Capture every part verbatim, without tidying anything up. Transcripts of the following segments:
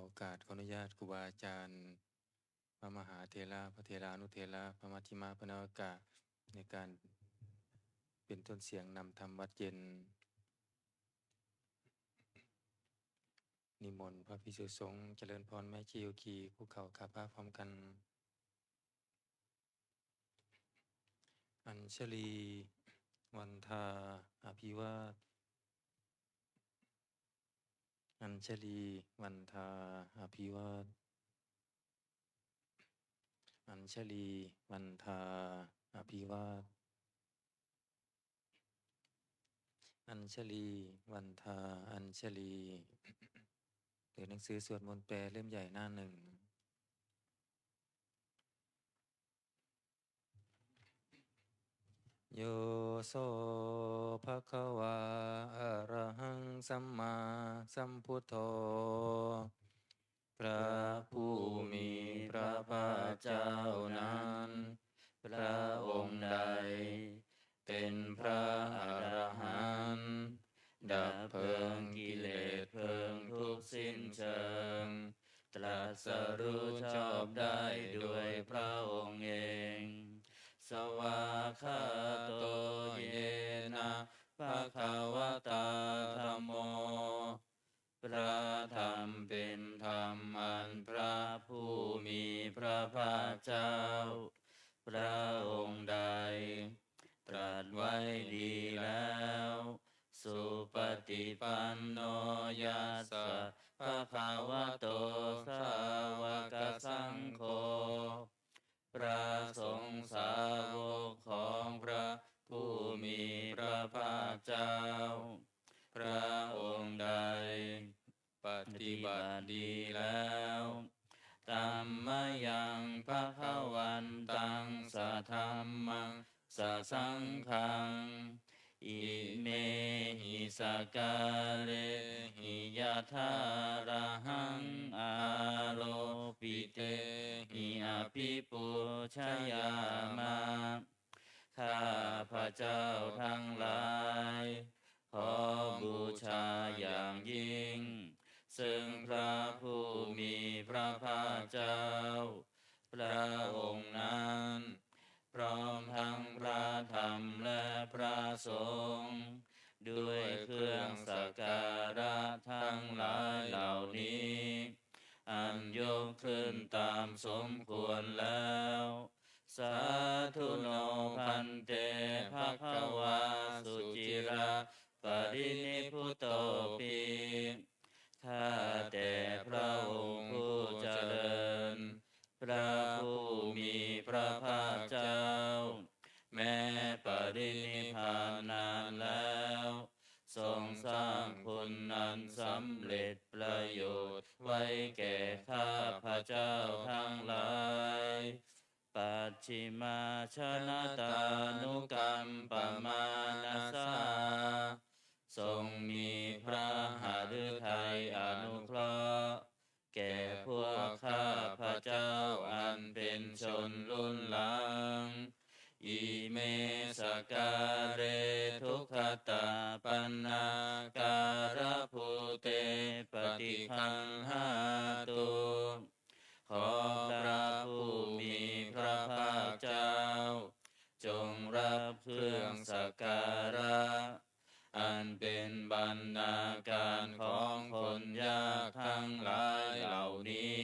โอกาสขออนุญาตครูบาอาจารย์ พระมหาเถระ พระเถรานุเถระ พระมัชฌิมะ พระนวกะ ในการเป็นต้นเสียงนำธรรมวัดเย็น นิมนต์พระภิกษุสงฆ์เจริญพร แม่ชีโยคี คุกเข่ากราบพระพร้อมกัน Añjalī vandā abhivād. Añjalī vandā abhivād. Añjalī vandā abhivād. Añjalī vandā añjalī. หรือหนังสือสวดมนต์แปลเล่มใหญ่หน้าหนึ่ง Yo so bhagavā arahaṃ sammāsambuddho. พระผู้มีพระภาคเจ้านั้น พระองค์ใด เป็นพระอรหันต์ ดับเพลิงกิเลสเพลิงทุกข์สิ้นเชิง ตรัสรู้ชอบได้ด้วยพระองค์เอง Svākkhāto yena bhagavatā dhammo. พระธรรมเป็นธรรมอันพระผู้มีพระภาคเจ้า พระองค์ใด ตรัสไว้ดีแล้ว Supaṭipanno yassa bhagavato sāvakasaṅgho. พระสงฆ์สาวกของพระผู้มีพระภาคเจ้า พระองค์ใด ปฏิบัติดีแล้ว Tammayaṃ bhagavantaṃ sadhammaṃ sasaṅghaṃ. Imehi sakkārehi yathārahaṃ āropitehi abhipūjayāma. ข้าพเจ้าทั้งหลาย ขอบูชาอย่างยิ่ง ซึ่งพระผู้มีพระภาคเจ้า พระองค์นั้น พร้อมทั้งพระธรรมและพระสงฆ์ ด้วยเครื่องสักการะทั้งหลายเหล่านี้ อันยกขึ้นตามสมควรแล้ว Sādhu no bhante bhagavā suciraparinibbutopi. ข้าแต่พระองค์ผู้เจริญ พระผู้มีพระภาคเจ้า แม้ปรินิพพานนานแล้ว ทรงสร้างคุณอันสำเร็จประโยชน์ไว้แก่ข้าพเจ้าทั้งหลาย Pacchimājanatānukampamānasā. ทรงมีพระหฤทัยอนุเคราะห์ แก่พวกข้าพเจ้าอันเป็นชนรุ่นหลัง Ime sakkāre duggatapaṇṇākārabhūte paṭiggaṇhātu. ขอพระผู้มีพระภาคเจ้า จงรับเครื่องสักการะ อันเป็นบรรณาการของคนยากทั้งหลายเหล่านี้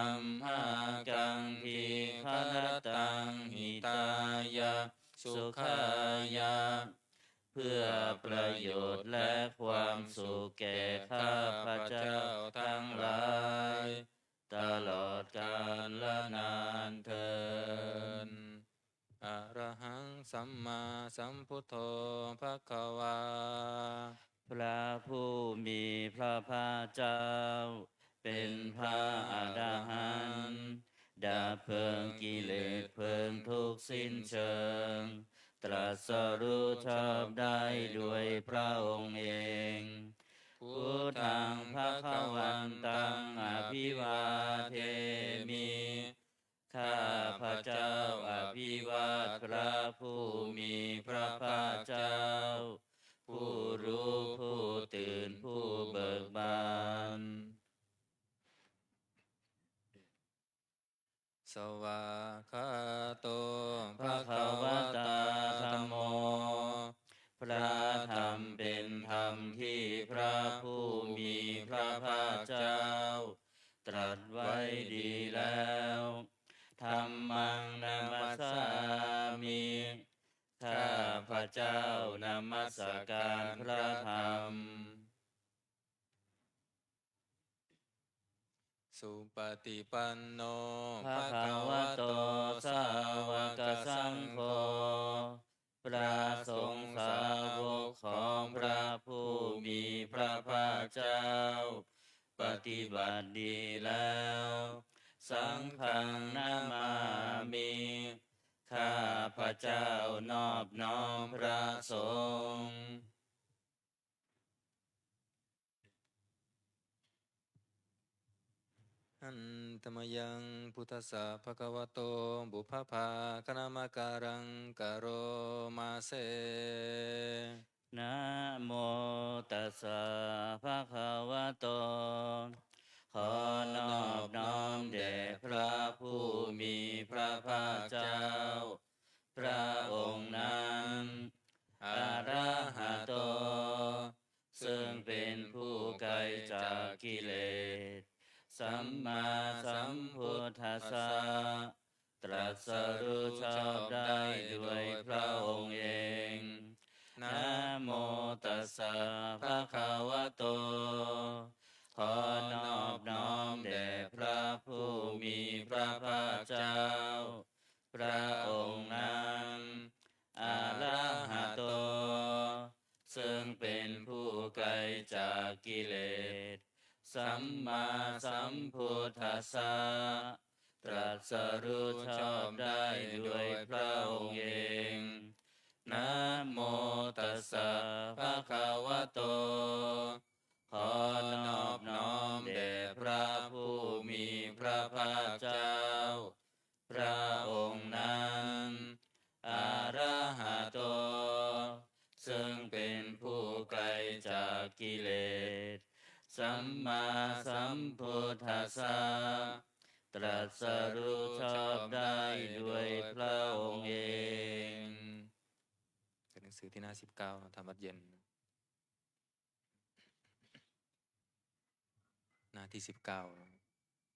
Amhākaṃ dīgharattaṃ hitāya sukhāya. เพื่อประโยชน์และความสุขแก่ข้าพเจ้าทั้งหลาย ตลอดกาลนานเทอญ Arahaṃ sammāsambuddho bhagavā. พระผู้มีพระภาคเจ้า เป็นพระอรหันต์ ดับเพลิงกิเลสเพลิงทุกข์สิ้นเชิง ตรัสรู้ชอบได้ด้วยพระองค์เอง Buddhaṃ bhagavantaṃ abhivādemi. ข้าพระเจ้าอภิวาทพระผู้มีพระภาคเจ้า ผู้รู้ผู้ตื่นผู้เบิกบาน Svākkhāto bhagavatā dhammo. พระธรรมเป็นธรรมที่พระผู้มีพระภาคเจ้าตรัสไว้ดีแล้ว Dhammaṃ namassāmi. ข้าพเจ้านมัสการพระธรรม Supaṭipanno bhagavato sāvakasaṅgho. พระสงฆ์สาวกของพระผู้มีพระภาคเจ้า ปฏิบัติดีแล้ว Saṅghaṃ namāmi. ข้าพเจ้านอบน้อมพระสงฆ์ Handa mayaṃ buddhassa bhagavato pubbabhāganamakāraṃ karoma se. Namo tassa bhagavato. ขอนอบน้อมแด่พระผู้มีพระภาคเจ้า พระองค์นั้น Arahato ซึ่งเป็นผู้ไกลจากกิเลส Sammāsambuddhassa ตรัสรู้ชอบได้โดยพระองค์เอง Namo tassa bhagavato. ขอนอบน้อมแด่พระผู้มีพระภาคเจ้า พระองค์นั้น Arahato ซึ่งเป็นผู้ไกลจากกิเลส Sammāsambuddhassa ตรัสรู้ชอบได้โดยพระองค์เอง Namo tassa bhagavato. ขอนอบน้อมแด่พระผู้มีพระภาคเจ้า พระองค์นั้น Arahato ซึ่งเป็นผู้ไกลจากกิเลส Sammāsambuddhassa ตรัสรู้ชอบได้โดยพระองค์เอง เป็นหนังสือที่หน้าสิบเก้านะ ธรรมวัตรเย็น หน้าที่สิบเก้า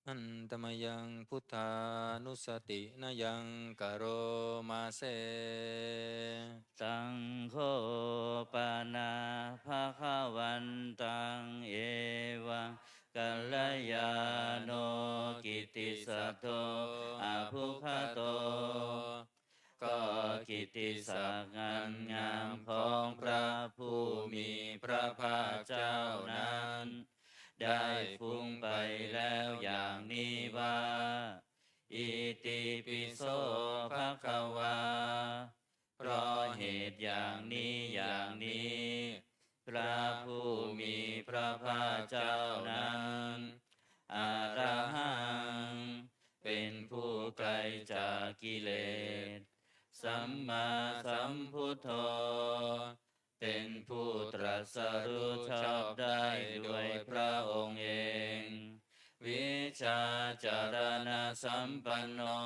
Handa mayaṃ buddhānussatinayaṃ karoma se. Taṃ kho pana bhagavantaṃ evaṃ kalyāṇo kittisaddo abbhuggato. ก็กิตติศักดิ์อันงามของพระผู้มีพระภาคเจ้านั้น ได้ฟุ้งไปแล้วอย่างนี้ว่า Itipi so bhagavā. เพราะเหตุอย่างนี้อย่างนี้ พระผู้มีพระภาคเจ้านั้น Arahaṃ เป็นผู้ไกลจากกิเลส Sammāsambuddho เป็นผู้ตรัสรู้ชอบได้โดยพระองค์เอง Vijjācaraṇasampanno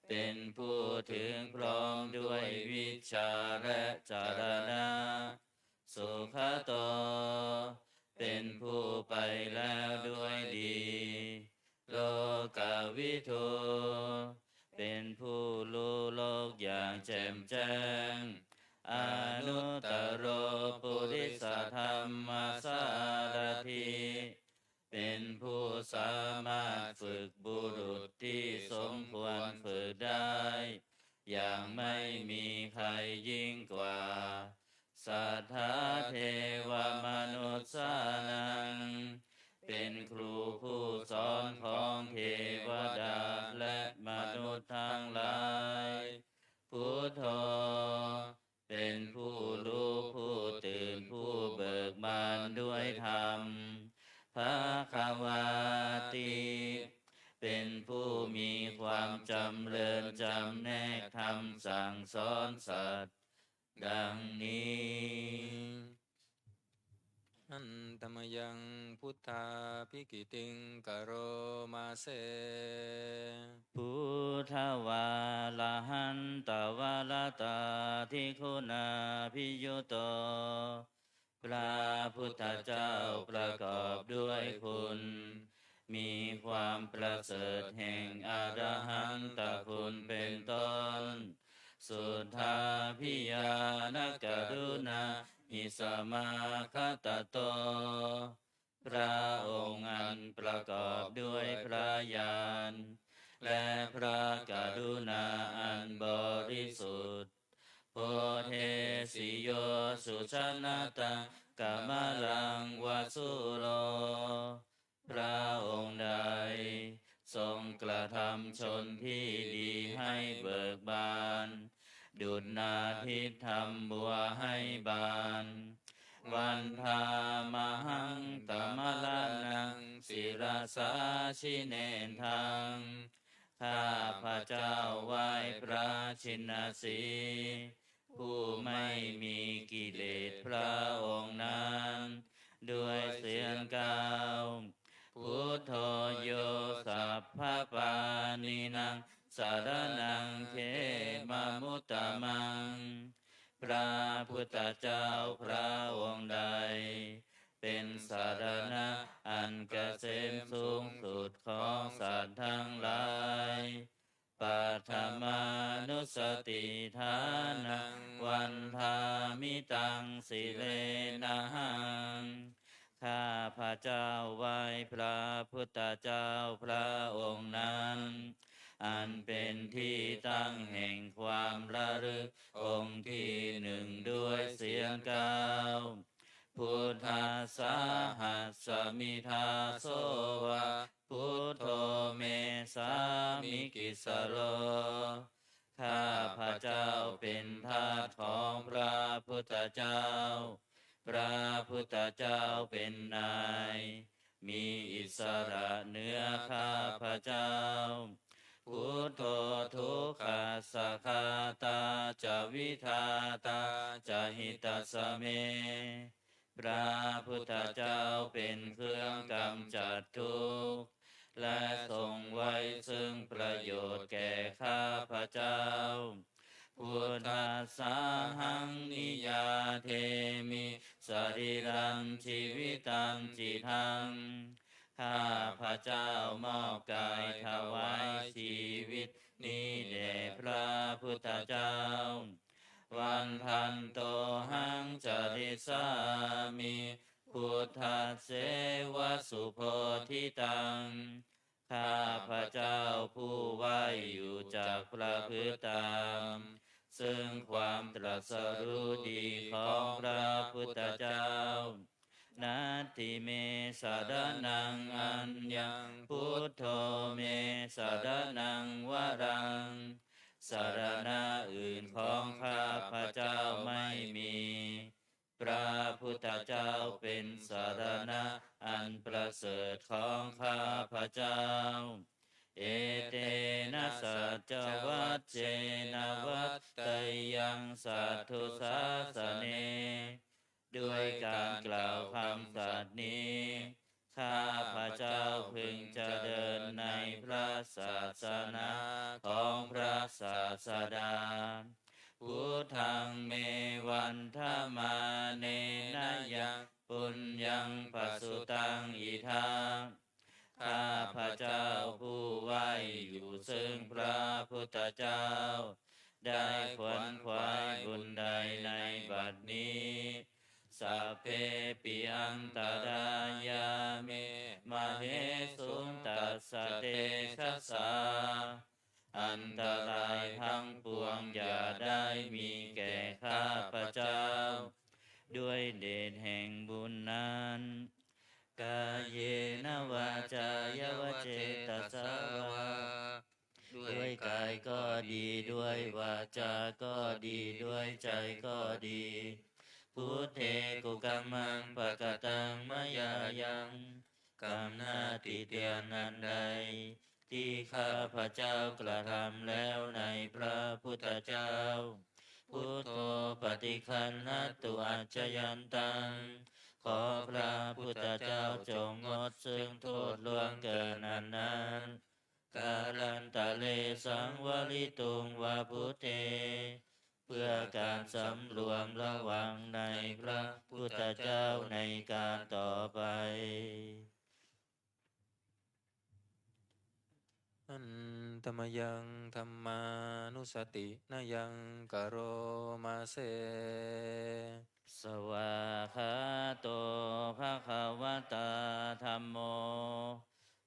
เป็นผู้ถึงพร้อมด้วยวิชชาและจารณะ Sugato เป็นผู้ไปแล้วด้วยดี Lokavidū เป็นผู้รู้โลกอย่างแจ่มแจ้ง Anuttaro purisadammasārathi เป็นผู้สามารถฝึกบุรุษที่สมควรฝึกได้ อย่างไม่มีใครยิ่งกว่า Satthā devamanussānaṃ เป็นครูผู้สอนของเทวดาและมนุษย์ทั้งหลาย Buddho เป็นผู้รู้ผู้ตื่นผู้เบิกบานด้วยธรรม Bhagavāti เป็นผู้มีความจำเริญจำแนกธรรมสั่งสอนสัตว์ ดังนี้ Handa mayaṃ buddhābhigītiṃ karoma se. Buddhavārahantavaratādiguṇābhiyutto พระพุทธเจ้าประกอบด้วยคุณ มีความประเสริฐแห่งอรหันตคุณเป็นต้น Suddhābhiñāṇakaruṇāhi samāgatatto พระองค์อันประกอบด้วยพระญาณ และพระกรุณาอันบริสุทธิ์ Bodhesi yo sujanataṃ kamalaṃva sūro พระองค์ใดทรงกระทำชนที่ดีให้เบิกบาน ดุจนาทิตย์ทำบัวให้บาน Vandāmahaṃ tamaraṇaṃ sirasā jinendaṃ ข้าพระเจ้าไหว้พระชินสีห์ ผู้ไม่มีกิเลสพระองค์นั้น ด้วยเสียงกล่าว Buddho yo sabbapāṇīnaṃ saraṇaṃ khemamuttamaṃ พระพุทธเจ้าพระองค์ใด เป็นสรณะอันเกษมสูงสุดของสัตว์ทั้งหลาย Paṭhamānussatiṭṭhānaṃ vandāmi taṃ sirenahaṃ ข้าพระเจ้าไหว้พระพุทธเจ้าพระองค์นั้น อันเป็นที่ตั้งแห่งความระลึกองค์ที่หนึ่งด้วยเสียงกล่าว Buddhassāhasmi dāso va buddho me sāmikissaro ข้าพระเจ้าเป็นทาสของพระพุทธเจ้า พระพุทธเจ้าเป็นนาย มีอิสระเหนือข้าพระเจ้า Buddho dukkhassa ghātā ca vidhātā ca hitassa me พระพุทธเจ้าเป็นเครื่องกำจัดทุกข์ และทรงไว้ซึ่งประโยชน์แก่ข้าพระเจ้า Buddhassāhaṃ niyyādemi sarīrañjīvitañcidaṃ ข้าพระเจ้ามอบกายถวายชีวิตนี้แด่พระพุทธเจ้า Vandantohaṃ carissāmi buddhasseva subodhitaṃ ข้าพระเจ้าผู้ไหว้อยู่จักประพฤติตาม ซึ่งความตรัสรู้ดีของพระพุทธเจ้า Natthi me saraṇaṃ aññaṃ, buddho me saraṇaṃ varaṃ. สรณะอื่นของข้าพระเจ้าไม่มี พระพุทธเจ้าเป็นสรณะอันประเสริฐของข้าพระเจ้า Etena saccavajjena vaḍḍheyyaṃ satthu sāsane. ด้วยการกล่าวคำสัตย์นี้ ข้าพระเจ้าพึงจะเดินในพระศาสนาของพระศาสดา Buddhaṃ me vandamānena yaṃ puññaṃ pasutaṃ idha. ข้าพระเจ้าผู้ไหว้อยู่ซึ่งพระพุทธเจ้า ได้ขวนขวายบุญใดในบัดนี้ Sabbepi antarāyā me māhesuṃ tassa tejasā. อันตรายทั้งปวงอย่าได้มีแก่ข้าพระเจ้า ด้วยเดชแห่งบุญนั้น Kāyena vācāya va cetasā vā. ด้วยกายก็ดี ด้วยวาจาก็ดี ด้วยใจก็ดี Buddhe kukammaṃ pakataṃ mayā yaṃ. กรรมหน้าติเตียนอันใด ที่ข้าพระเจ้ากระทำแล้วในพระพุทธเจ้า Buddho paṭiggaṇhatu accayantaṃ. ขอพระพุทธเจ้าจงงดซึ่งโทษล่วงเกินอันนั้น kālantare saṃvarituṃ va buddhe เพื่อการสำรวมระวังในพระพุทธเจ้าในการต่อไป Handa mayaṃ dhammānussatinayaṃ karoma se. Svākkhāto bhagavatā dhammo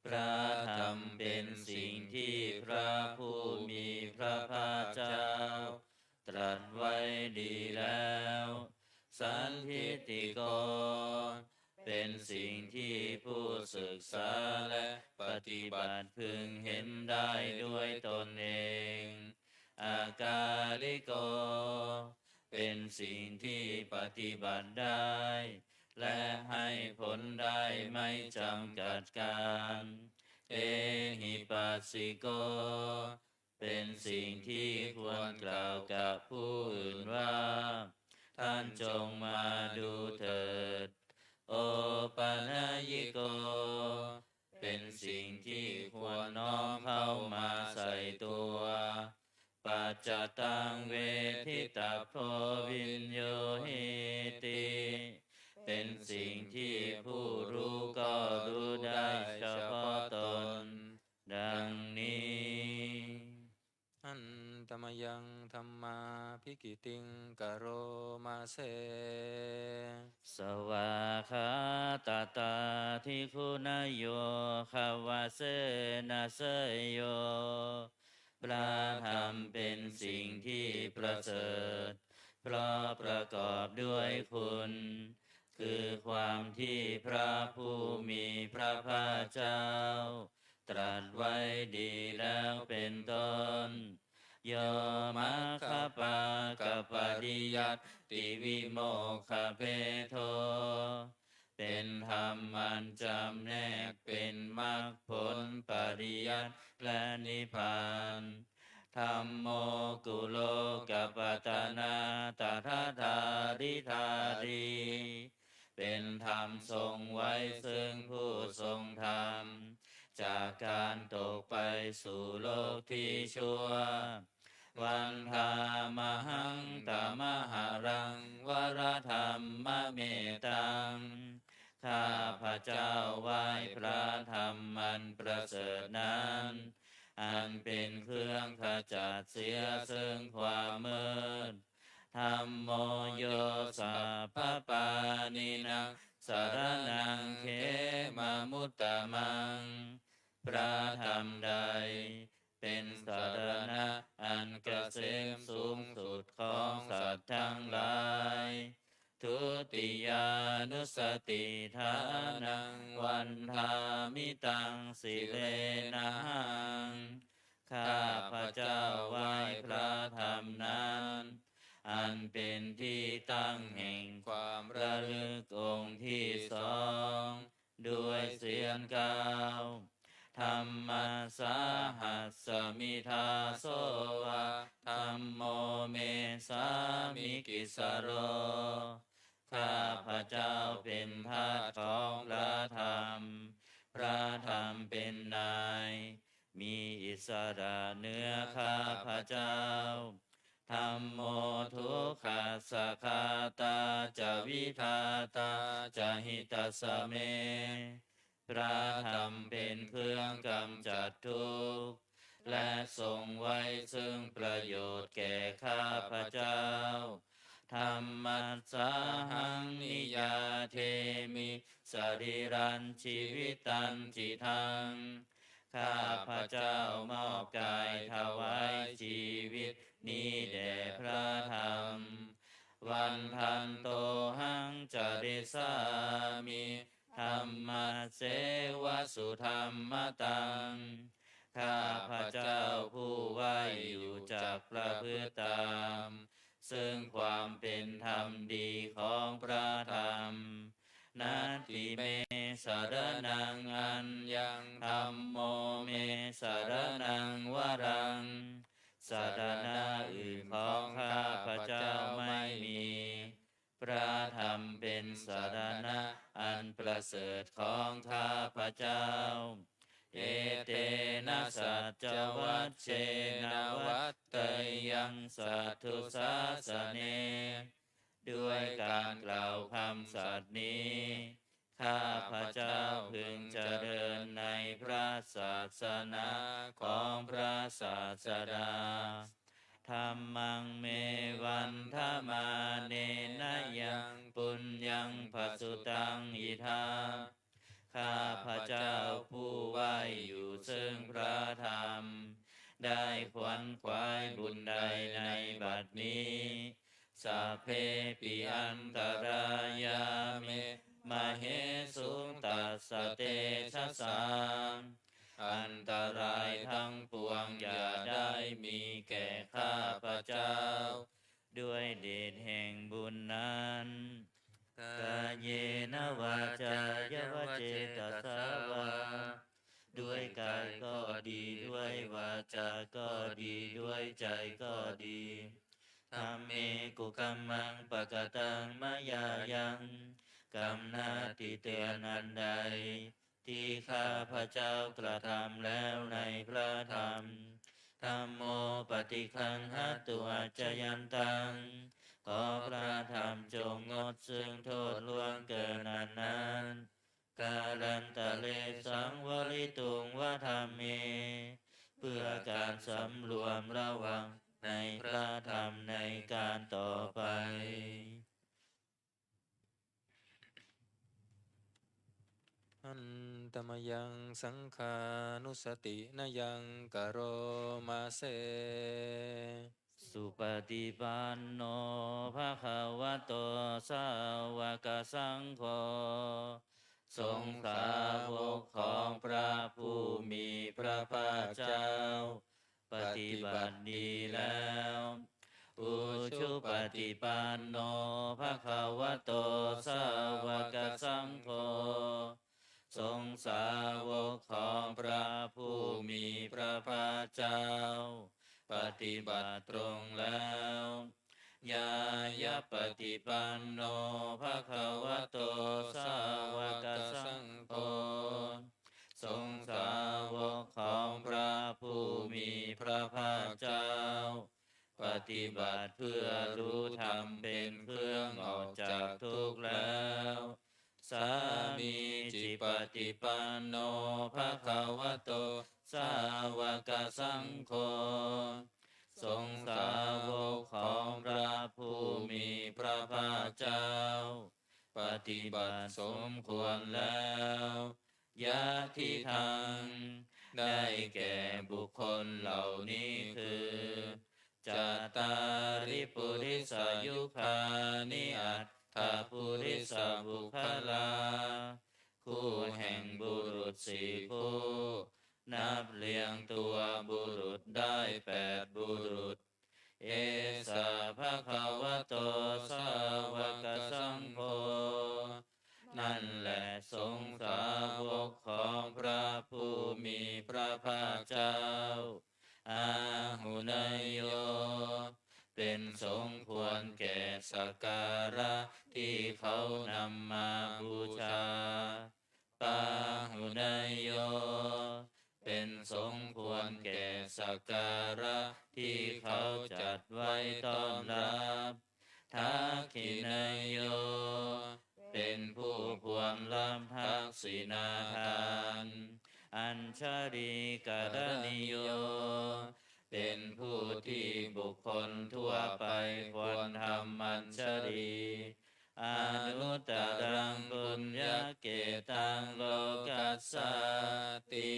พระธรรมเป็นสิ่งที่พระผู้มีพระภาคเจ้าตรัสไว้ดีแล้ว Sandiṭṭhiko เป็นสิ่งที่ผู้ศึกษาและปฏิบัติพึงเห็นได้ด้วยตนเอง Akāliko เป็นสิ่งที่ปฏิบัติได้ และให้ผลได้ไม่จำกัดกาล Ehipassiko เป็นสิ่งที่ควรกล่าวกับผู้อื่นว่า ท่านจงมาดูเถิด Opanayiko เป็นสิ่งที่ควรน้อมเข้ามาใส่ตัว Paccattaṃ veditabbo viññūhīti เป็นสิ่งที่ผู้รู้ก็รู้ได้เฉพาะตน ดังนี้ Handa mayaṃ dhammābhigītiṃ karoma se. Svākkhātatādiguṇayogavasena seyyo พระธรรมเป็นสิ่งที่ประเสริฐ เพราะประกอบด้วยคุณ คือความที่พระผู้มีพระภาคเจ้า ตรัสไว้ดีแล้วเป็นต้น Yo maggapākapariyattivimokkhabhedo เป็นธรรมอันจำแนกเป็นมรรคผลปริยัติและนิพพาน Dhammo kulokapatanā tadadhāridhārī เป็นธรรมทรงไว้ซึ่งผู้ทรงธรรม จากการตกไปสู่โลกที่ชั่ว Vandāmahaṃ tamaharaṃ varadhammametaṃ ข้าพเจ้าไหว้พระธรรมอันประเสริฐนั้น อันเป็นเครื่องขจัดเสียซึ่งความมืด Dhammo yo sabbapāṇīnaṃ saraṇaṃ khemamuttamaṃ พระธรรมใดเป็นสรณะอันเกษมสูงสุดของสัตว์ทั้งหลาย Dutiyānussatiṭṭhānaṃ vandāmi taṃ sirenahaṃ ข้าพเจ้าไหว้พระธรรมนั้น อันเป็นที่ตั้งแห่งความระลึกองค์ที่สอง ด้วยเสียงกล่าว Dhammassāhasmi dāso va dhammo me sāmikissaro ข้าพเจ้าเป็นทาสของพระธรรม พระธรรมเป็นนาย มีอิสระเหนือข้าพเจ้า Dhammo dukkhassa ghātā ca vidhātā ca hitassa me พระธรรมเป็นเครื่องกำจัดทุกข์ และทรงไว้ซึ่งประโยชน์แก่ข้าพเจ้า Dhammassāhaṃ niyyādemi sarīrañjīvitañcidaṃ ข้าพเจ้ามอบกายถวายชีวิตนี้แด่พระธรรม Vandantohaṃ carissāmi dhammasseva sudhammataṃ ข้าพเจ้าผู้ไหว้อยู่จักประพฤติตาม ซึ่งความเป็นธรรมดีของพระธรรม Natthi me saraṇaṃ aññaṃ dhammo me saraṇaṃ varaṃ สรณะอื่นของข้าพเจ้าไม่มี พระธรรมเป็นสรณะอันประเสริฐของข้าพเจ้า Etena saccavajjena vaḍḍheyyaṃ satthu sāsane. ด้วยการกล่าวคำสัตย์นี้ ข้าพเจ้าพึงเจริญในพระศาสนาของพระศาสดา Dhammaṃ me vandamānena yaṃ puññaṃ pasutaṃ idha. ข้าพเจ้าผู้ไหว้อยู่ซึ่งพระธรรม ได้ขวนขวายบุญใดในบัดนี้ Sabbepi antarāyā me māhesuṃ tassa tejasā. อันตรายทั้งปวงอย่าได้มีแก่ข้าพเจ้า ด้วยเดชแห่งบุญนั้น Kāyena vācāya va cetasā vā. ด้วยกายก็ดี ด้วยวาจาก็ดี ด้วยใจก็ดี Dhamme kukammaṃ pakataṃ mayā yaṃ. กรรมหน้าที่เตือนอันใด ที่ข้าพเจ้ากระทำแล้วในพระธรรม Dhammo paṭiggaṇhatu accayantaṃ. ขอพระธรรมจงงดซึ่งโทษล่วงเกินอันนั้น Kālantare saṃvarituṃ va dhamme. เพื่อการสำรวมระวังในพระธรรมในการต่อไป Handa mayaṃ saṅghānussatinayaṃ karoma se. Supaṭipanno bhagavato sāvakasaṅgho. สงฆ์สาวกของพระผู้มีพระภาคเจ้า ปฏิบัติดีแล้ว Ujupaṭipanno bhagavato sāvakasaṅgho. สงฆ์สาวกของพระผู้มีพระภาคเจ้า ปฏิบัติตรงแล้ว Ñāyapaṭipanno bhagavato sāvakasaṅgho. สงฆ์สาวกของพระผู้มีพระภาคเจ้า ปฏิบัติเพื่อรู้ธรรมเป็นเครื่องออกจากทุกข์แล้ว Sāmīcipaṭipanno bhagavato sāvakasaṅgho. สงฆ์สาวกของพระผู้มีพระภาคเจ้า ปฏิบัติสมควรแล้ว Yadidaṃ ได้แก่บุคคลเหล่านี้คือ Cattāri purisayugāni aṭṭha purisapuggalā. คู่แห่งบุรุษสี่คู่ นับเรียงตัวบุรุษได้แปดบุรุษ Esa bhagavato sāvakasaṅgho. นั่นแหละสงฆ์สาวกของพระผู้มีพระภาคเจ้า Āhuneyyo เป็นสมควรแก่สักการะที่เขานำมาบูชา Pāhuneyyo เป็นสมควรแก่สักการะที่เขาจัดไว้ต้อนรับ Dakkhiṇeyyo เป็นผู้ควรรับทักษิณาทาน Añjalikaraṇīyo เป็นผู้ที่บุคคลทั่วไปควรทำอัญชลี Anuttaraṃ puññakkhettaṃ lokassāti.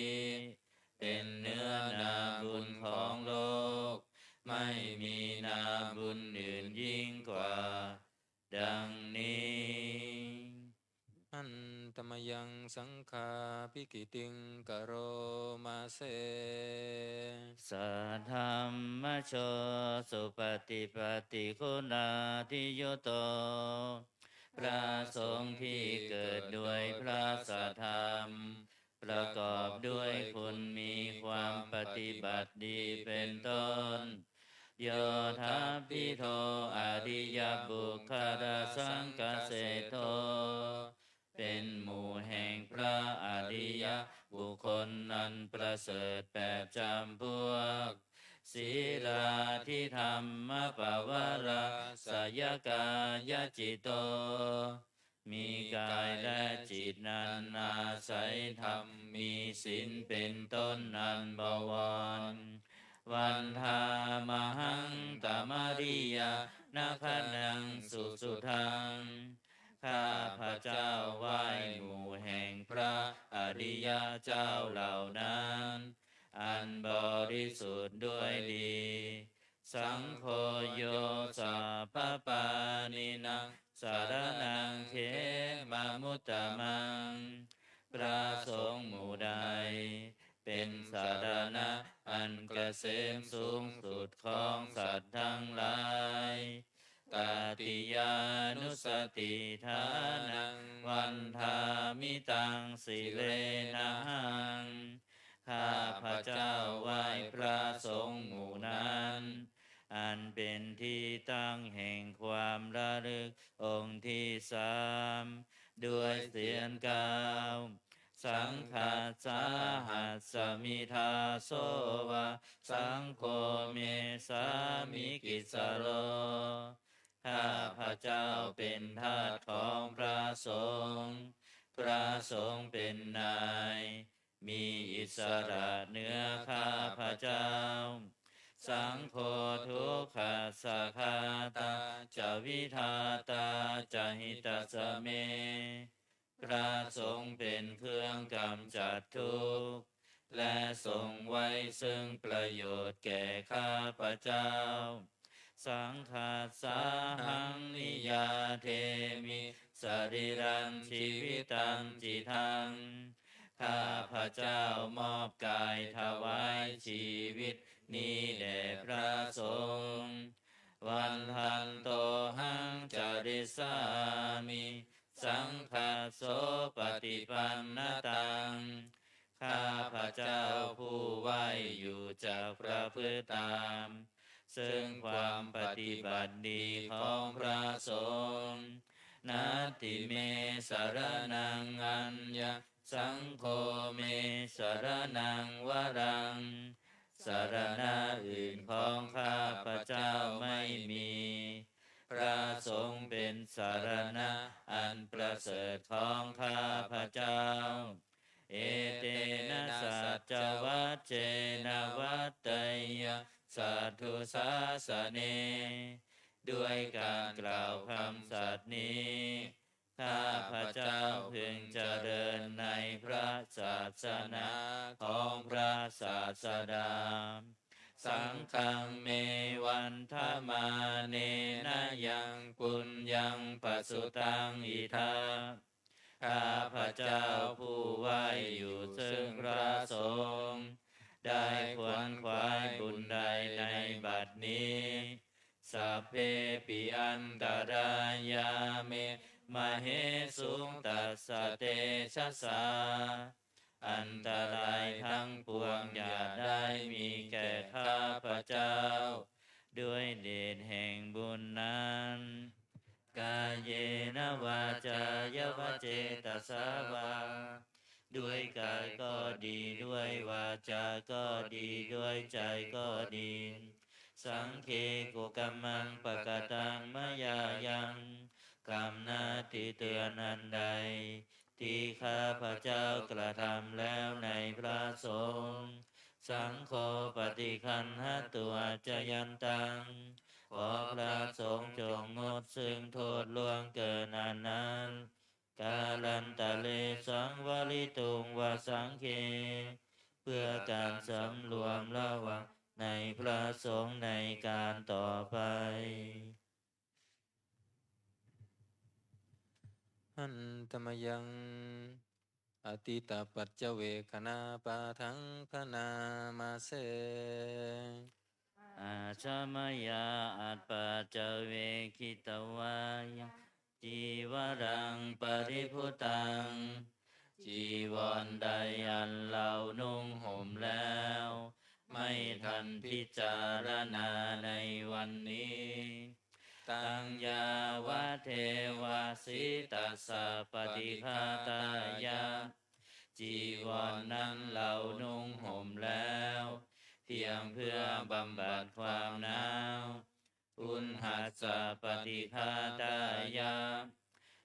เป็นเนื้อนาบุญของโลก ไม่มีนาบุญอื่นยิ่งกว่า ดังนี้ Handa mayaṃ saṅghābhigītiṃ karoma se. Saddhammajo supaṭipattiguṇādiyutto. พระสงฆ์ที่เกิดด้วยพระสัทธรรม ประกอบด้วยคุณมีความปฏิบัติดีเป็นต้น Yo tappito ariyapuggalasaṅghaseṭṭho เป็นหมู่แห่งพระอริยบุคคลอันประเสริฐแปดจำพวก Sīlādidhammapavarāsayakāyacitto มีกายและจิตนั้นอาศัยธรรม มีศีลเป็นต้นอันบวร Vandāmahaṃ tamariyāna gaṇaṃ susuddhaṃ ข้าพเจ้าไหว้หมู่แห่งพระอริยเจ้าเหล่านั้น อันบริสุทธิ์ด้วยดี Saṅgho yo sabbapāṇīnaṃ saraṇaṃ khemamuttamaṃ พระสงฆ์หมู่ใด เป็นสรณะอันเกษมสูงสุดของสัตว์ทั้งหลาย Tatiyānussatiṭṭhānaṃ vandāmi taṃ sirenahaṃ ข้าพเจ้าไหว้พระสงฆ์หมู่นั้น อันเป็นที่ตั้งแห่งความระลึกองค์ที่สาม ด้วยเสียงกล่าว Saṅghassa hasmi dāso va saṅgho me sāmikissaro ข้าพเจ้าเป็นทาสของพระสงฆ์ พระสงฆ์เป็นนาย มีอิสระเหนือข้าพเจ้า Saṅgho dukkhassa ghātā ca vidhātā ca hitassa me พระสงฆ์เป็นเครื่องกำจัดทุกข์ และทรงไว้ซึ่งประโยชน์แก่ข้าพเจ้า Saṅghassa haṃ niyyādemi sarīrañjīvitañcidaṃ ข้าพเจ้ามอบกายถวายชีวิตนี้แด่พระสงฆ์ Vandantohaṃ carissāmi saṅghassopaṭipannataṃ ข้าพเจ้าผู้ไหว้อยู่จักประพฤติตาม ซึ่งความปฏิบัติดีของพระสงฆ์ Natthi me saraṇaṃ aññaṃ saṅgho me saraṇaṃ varaṃ สรณะอื่นของข้าพเจ้าไม่มี พระสงฆ์เป็นสรณะอันประเสริฐของข้าพเจ้า Etena saccavajjena vaḍḍheyya satthu sāsane ด้วยการกล่าวคำสัตย์นี้ ข้าพเจ้าพึงเจริญในพระศาสนาของพระศาสดา Saṅghaṃ me vandamānena yaṃ puññaṃ pasutaṃ idha ข้าพเจ้าผู้ไหว้อยู่ซึ่งพระสงฆ์ ได้ขวนขวายบุญใดในบัดนี้ Sabbepi antarāyā me māhesuṃ tassa tejasā อันตรายทั้งปวงอย่าได้มีแก่ข้าพเจ้า ด้วยเดชแห่งบุญนั้น Kāyena vācāya va cetasā vā ด้วยกายก็ดี ด้วยวาจาก็ดี ด้วยใจก็ดี Saṅghe kukammaṃ pakataṃ mayā yaṃ กรรมหน้าที่เตือนอันใด ที่ข้าพเจ้ากระทำแล้วในพระสงฆ์ Saṅgho paṭiggaṇhatu accayantaṃ ขอพระสงฆ์จงงดซึ่งโทษล่วงเกินอันนั้น Kālantare saṃvarituṃ va saṅghe เพื่อการสำรวมระวังในพระสงฆ์ในการต่อไป Handa mayaṃ atītapaccavekkhaṇapāṭhaṃ bhaṇāma se. Ajja mayā apaccavekkhitvā yaṃ cīvaraṃ paribhuttaṃ จีวรใดอันเรานุ่งห่มแล้ว ไม่ ให้ท่านพิจารณาในวันนี้ taṃ yāvadeva sītassa paṭighātāya จีวรนนั้นเรานุ่งห่มแล้ว เพียงเพื่อบำบัดความหนาว uṇhassa paṭighātāya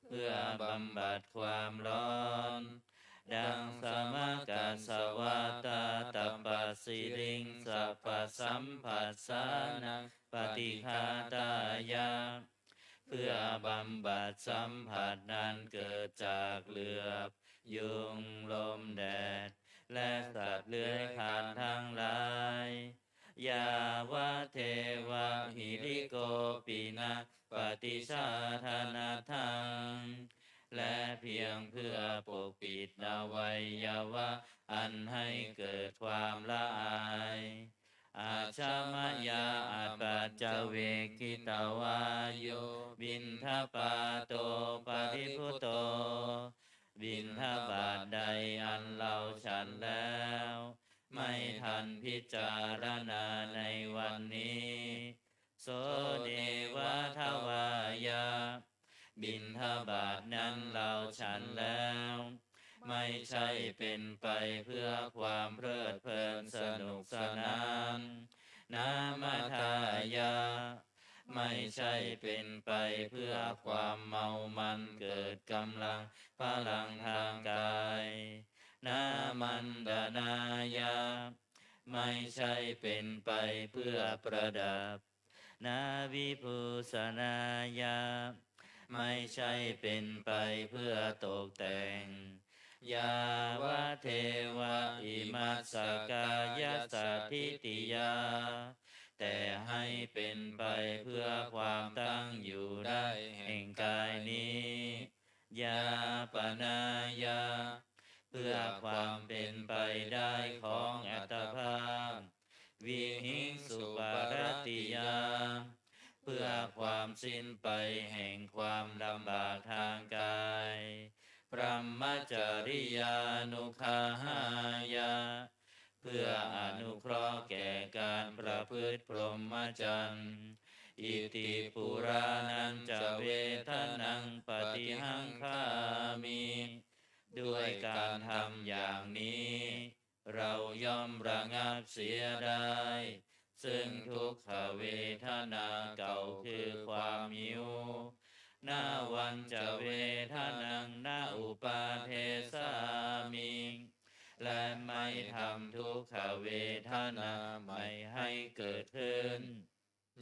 เพื่อบำบัดความร้อน daṃsamakasavātātapasiriṃsapasamphassānaṃ paṭighātāya เพื่อบำบัดสัมผัสนั้นเกิดจากเหลือบ ยุง ลม แดด และสัตว์เลื้อยคลานทั้งหลาย yāvadeva hirikopinaṃ paṭicchādanatthaṃ และเพียงเพื่อปกปิดอวัยวะอันให้เกิดความละอาย Ajja mayā apaccavekkhitvā yo piṇḍapāto paribhutto บิณฑบาตใดอันเราฉันแล้ว ไม่ทันพิจารณาในวันนี้ so neva davāya บิณฑบาตนั้นเราฉันแล้ว ไม่ใช่เป็นไปเพื่อความเพลิดเพลินสนุกสนาน namadāya ไม่ใช่เป็นไปเพื่อความเมามันเกิดกำลังพลังทางกาย nāmantanāya ไม่ใช่เป็นไปเพื่อประดับ navibhūsanāya ไม่ใช่เป็นไปเพื่อตกแต่ง yāvadeva imassa kāyassa ṭhitiyā แต่ให้เป็นไปเพื่อความตั้งอยู่ได้แห่งกายนี้ yāpanāya เพื่อความเป็นไปได้ของอัตภาพ vihiṃsuparatiyā เพื่อความสิ้นไปแห่งความลำบากทางกาย brahmacariyānuggahāya เพื่ออนุเคราะห์แก่การประพฤติพรหมจรรย์ iti purāṇañca vedanaṃ paṭihaṅkhāmi ด้วยการทำอย่างนี้ เราย่อมระงับเสียได้ ซึ่งทุกขเวทนาเก่าคือความหิว navañca vedanaṃ na uppādessāmi และไม่ทำทุกขเวทนาใหม่ให้เกิดขึ้น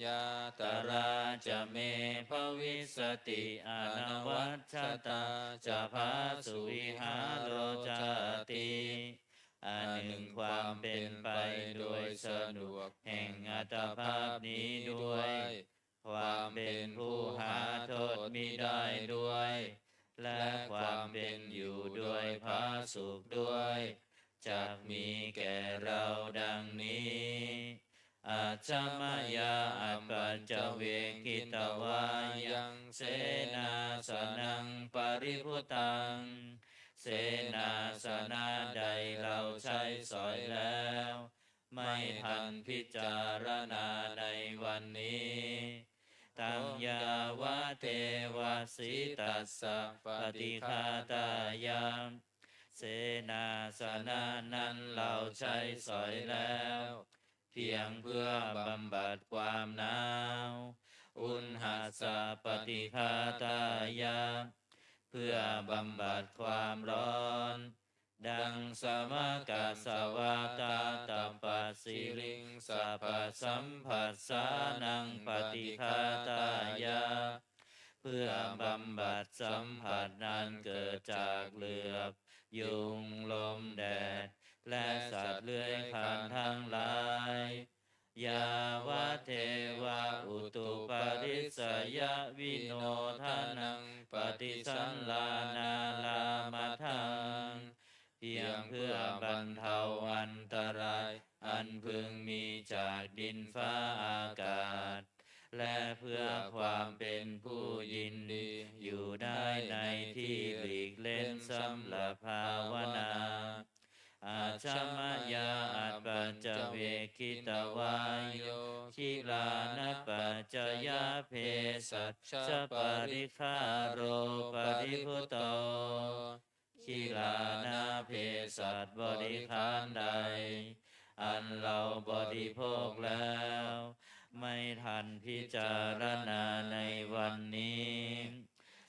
yātrā ca me bhavissati anavajjatā ca phāsuvihāro cāti อันหนึ่งความเป็นไปโดยสะดวกแห่งอัตภาพนี้ด้วย ความเป็นผู้หาโทษมิได้ด้วย และความเป็นอยู่โดยผาสุกด้วย จักมีแก่เราดังนี้ Ajja mayā apaccavekkhitvā yaṃ senāsanaṃ paribhuttaṃ เสนาสนะใดเราใช้สอยแล้ว ไม่ทันพิจารณาในวันนี้ taṃ yāvadeva sītassa paṭighātāya เสนาสนะนั้นเราใช้สอยแล้ว เพียงเพื่อบำบัดความหนาว uṇhassa paṭighātāya เพื่อบำบัดความร้อน daṃsamakasavātātapasiriṃsapasamphassānaṃ paṭighātāya เพื่อบำบัดสัมผัสนั้นเกิดจากเหลือบ ยุง ลม แดด และสัตว์เลื้อยคลานทั้งหลาย yāvadeva utuparissayavinodanaṃ paṭisallānārāmatthaṃ เพียงเพื่อบรรเทาอันตรายอันพึงมีจากดินฟ้าอากาศ และเพื่อความเป็นผู้ยินดีอยู่ได้ในที่หลีกเล้นสำหรับภาวนา Ajja mayā pañcaveggitvā yo gilānapaccayabhesajjaparikkhāro paribhutto. Gilānaเภสัชบริขารใด อันเราบริโภคแล้ว ไม่ทันพิจารณาในวันนี้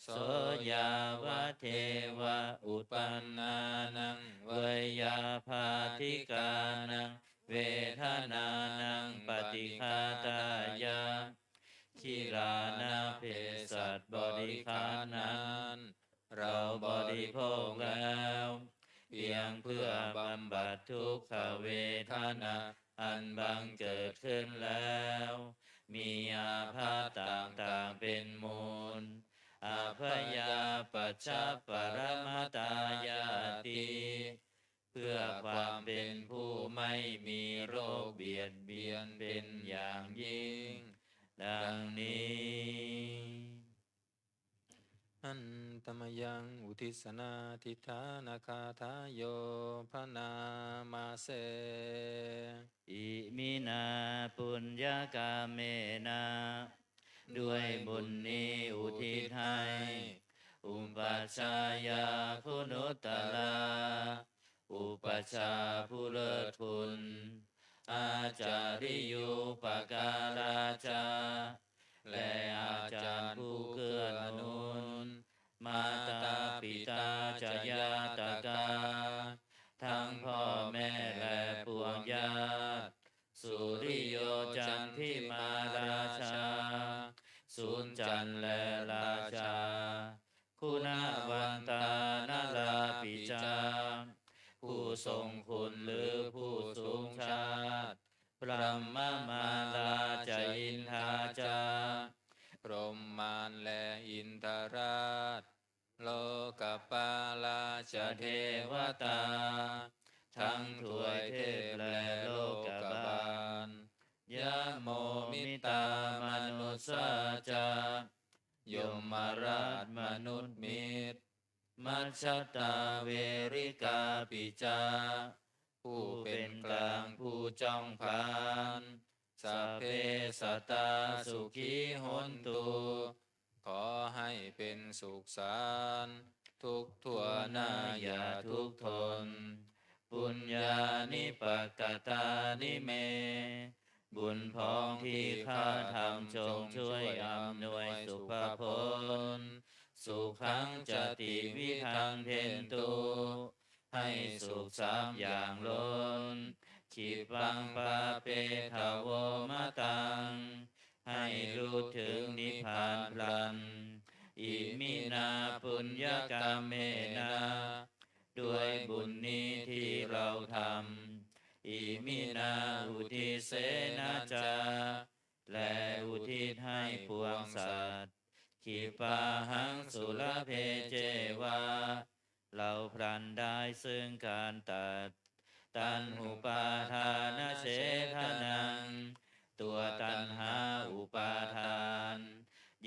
so yāvadeva uppannānaṃ veyyābādhikānaṃ vedanānaṃ paṭighātāya. กิลานาเภสัชบริขารนั้น เราบริโภคแล้ว เพียงเพื่อบำบัดทุกขเวทนาอันบังเกิดขึ้นแล้ว มีอาภัพต่างๆเป็นมูล abyāpajjhaparamatāyāti. เพื่อความเป็นผู้ไม่มีโรคเบียดเบียนเป็นอย่างยิ่ง ดังนี้ Handa mayaṃ uddissanādhiṭṭhānagāthāyo bhaṇāma se. Iminā puññakammena ด้วยบุญนี้อุทิศให้ upajjhāyā guṇuttarā อุปัชฌาย์ผู้เลิศคุณ ācariyūpakārā ca และอาจารย์ผู้เกื้อหนุน mātā pitā ca ñātakā ทั้งพ่อแม่และปวงญาติ suriyo candimā rājā สุนจันทร์และราชา guṇavantā narāpi ca ผู้ทรงคุณหรือผู้สูงชาติ brahmamārā ca indā ca พรหมมารและอินทราช lokapālā ca devatā ทั้งทวยเทพและโลกบาล yamo mittā manussā ca ยมราชมนุษย์มิตร majjhattā verikāpi ca ผู้เป็นกลางผู้จ้องผลาญ sabbe sattā sukhī hontu ขอให้เป็นสุขสันต์ทุกทั่วหน้าอย่าทุกข์ทน puññāni pakatāni me บุญพ้องที่ข้าทำจงช่วยอำนวยสุภผล sukhaṃ catividhaṃ dentu ให้สุขสามอย่างล้น khippaṃ pāpetha vomataṃ ให้รู้ถึงนิพพานพลัน iminā puññakammena ด้วยบุญนี้ที่เราทำ iminā uddisena ca และอุทิศให้ปวงสัตว์ khippāhaṃ sulabhe ceva เราพลันได้ซึ่งการตัด taṇhupādānachedanaṃ ตัวตัณหาอุปาทาน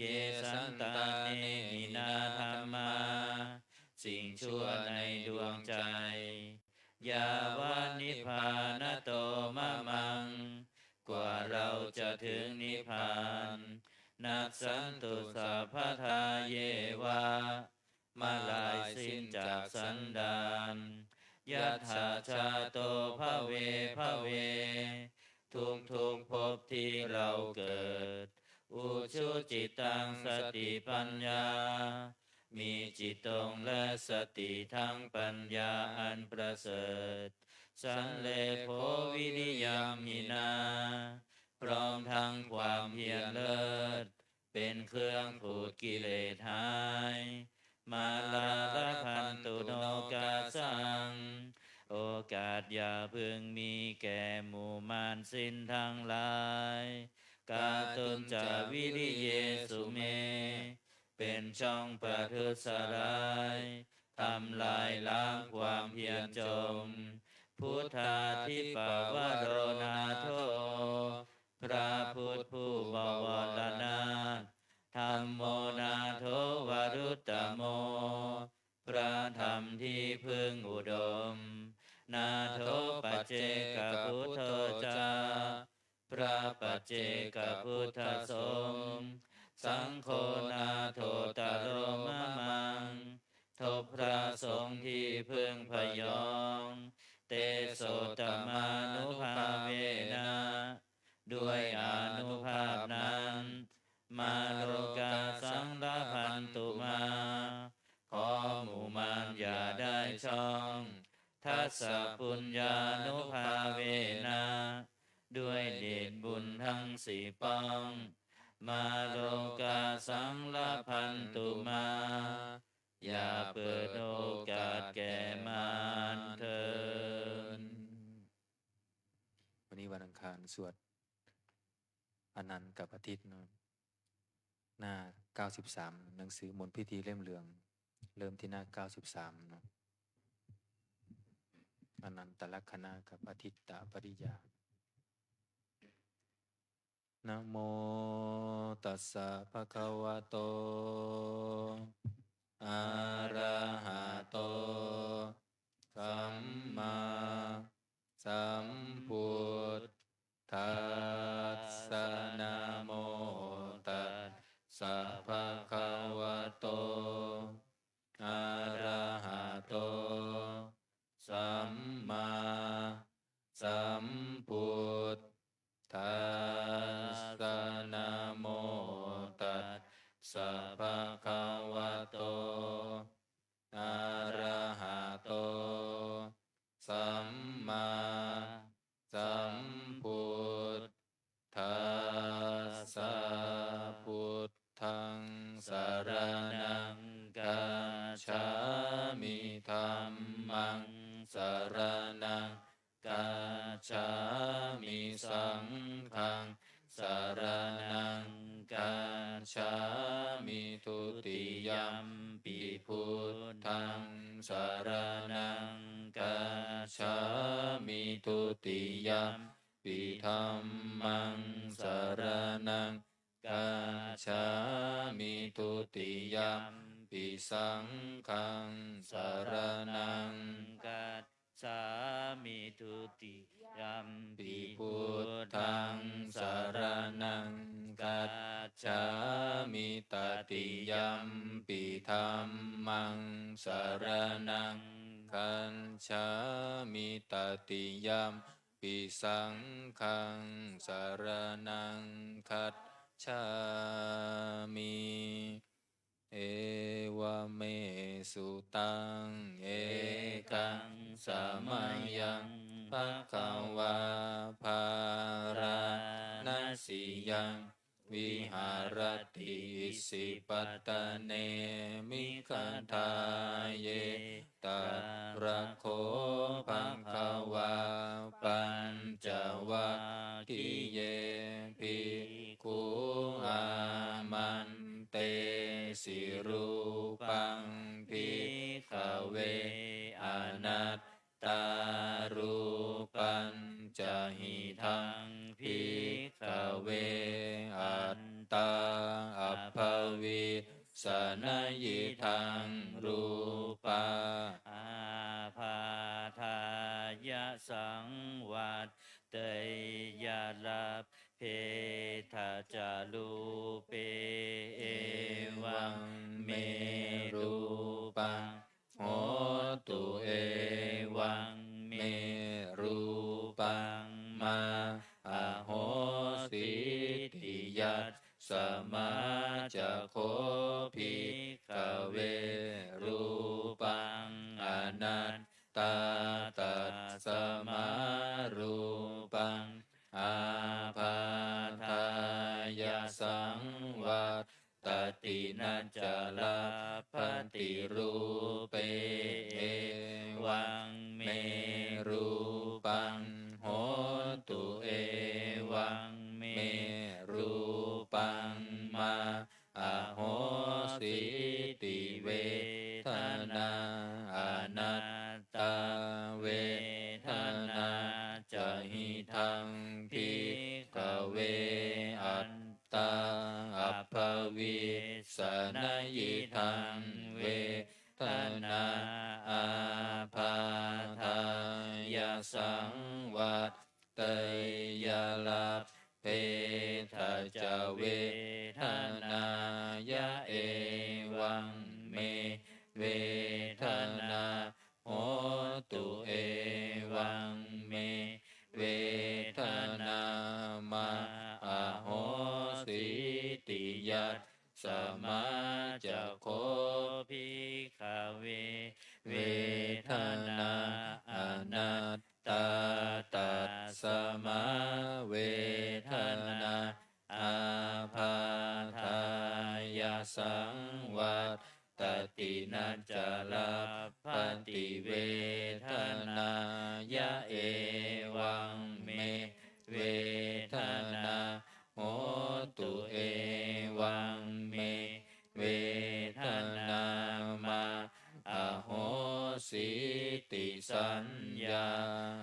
ye santāne hinā dhammā สิ่งชั่วในดวงใจ yāva nibbānato mamaṃ กว่าเราจะถึงนิพพาน nassantu sabbadā yeva เมื่อลายสิ้นจากสันดาน yattha jāto bhave bhave ทุกทุกๆภพที่เราเกิด ujucittaṃ satipaññā มีจิตตรงและสติทั้งปัญญาอันประเสริฐ sallekho viriyaṃ hinā พร้อมทั้งความเพียรเลิศ เป็นเครื่องขูดกิเลสหาย mārā labhantu nokāsaṃ โอกาสอย่าพึงมีแก่หมู่มารสิ้นทั้งหลาย kātuñca viriyesu me เป็นช่องประทุษร้าย ทำลายล้างความเพียรจม buddhādhipavaro nātho พระพุทธผู้บวรนาถ dhammo nātho varuttamo พระธรรมที่พึ่งอุดม nātho paccekabuddhā พระปัจเจกพุทธสงฆ์ สังโฆนาโถตโรมะมัง ทบพระสงฆ์ที่พึ่งพยอง เตโสตมานุภาเวนะ ด้วยอานุภาพนั้น มาโรกาสังลพันตุมา ขอหมู่มารอย่าได้ช่อง ทัสสะปุญญานุภาเวนะ ด้วยเดชบุญทั้งสี่ป้อง มาโรกาสังลพันตุมา อย่าเปิดโอกาสแก่มารเถิด วันนี้วันอังคาร สวดอนันต์กับอาทิตย์เนาะ หน้า เก้าสิบสาม หนังสือมนต์พิธีเล่มเหลือง เริ่มที่หน้า เก้าสิบสาม เนาะ อนันตลักษณะกับอาทิตตปริยาย Namo tassa bhagavato arahato sammāsambuddhassa. Namo tassa bhagavato arahato sammāsambuddhassa. Namo tassa bhagavato arahato sammāsambuddhassa. Buddhaṃ saraṇaṃ gacchāmi. Dhammaṃ saraṇaṃ gacchāmi. Saṅghaṃ saraṇaṃ gacchāmi. Dutiyampi buddhaṃ saraṇaṃ gacchāmi. Dutiyampi dhammaṃ saraṇaṃ gacchāmi. Dutiyampi saṅghaṃ saraṇaṃ gacchāmi. Dutiyampi buddhaṃ saraṇaṃ gacchāmi. Tatiyampi dhammaṃ saraṇaṃ gacchāmi. Tatiyampi saṅghaṃ saraṇaṃ gacchāmi. Evaṃ me sutaṃ. Ekaṃ samayaṃ bhagavā bārāṇasiyaṃ viharati isipatane migadāye. Tatra kho bhagavā pañcavaggiye bhikkhū āmantesi: Rūpaṃ bhikkhave anattā, rūpañca hidaṃ bhikkhave attā abhavissa, nayidaṃ rūpā ābādhāya saṃvatteyya, labbhetha ca rūpe evaṃ me rūpaṃ hotu, evaṃ me rūpaṃ mā ahosīti. Yasmā ca kho bhikkhave rūpaṃ anattā, tasmā rūpaṃ ābādhāya saṃvat tati, na ca labbhati rūpe evaṃ me rūpaṃ hotu, evaṃ me rūpaṃ mā ahosīti. Vedanā anattā, vedanā ca hidaṃ bhikkhave attā abhavissa, nayidaṃ vedanā ābādhāya saṃvatteyya, lab labbhetha ca vedanāya, evaṃ me vedanā hotu, evaṃ me vedanā mā ahosīti. Yasmā ca kho bhikkhave vedanā anattā, tasmā vedanā ābādhāya saṃvattati, na ca labbhati vedanāya, evaṃ me vedanā hotu, evaṃ me vedanā mā ahosīti. Saññā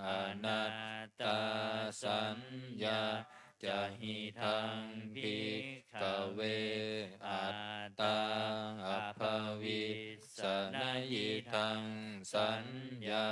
anattā, saññā ca hidaṃ bhikkhave attā abhavissa, na hidaṃ saññā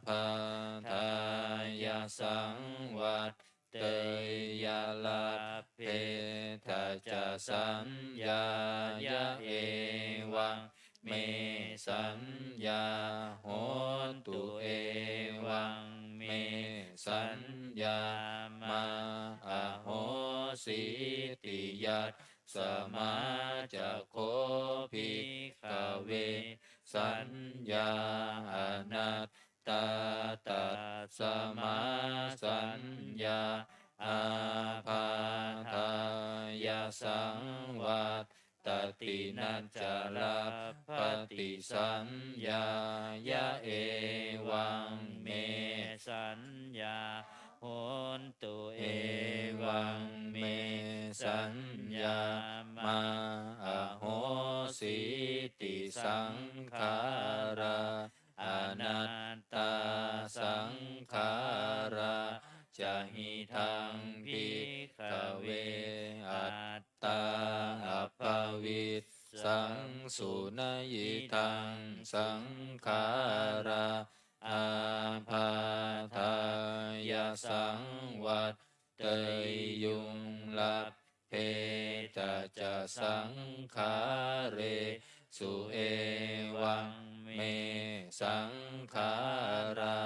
ābādhāya saṃvatteyya, labbhetha ca saññāya, evaṃ me saññā hotu, evaṃ me saññā mā ahosīti. Yasmā ca kho bhikkhave saññā anattā, tasmā saññā ābādhāya saṃvattati, na ca labbhati saññāya, evaṃ me saññā hotu, evaṃ me saññā mā ahosīti. Saṅkhārā anattā, saṅkhārā ca hidaṃ bhikkhave attā abhavissaṃsu, na hidaṃ saṅkhārā ābādhāya saṃvatteyyuṃ. Lab bhetha ca saṅkhāresu, evaṃ me saṅkhārā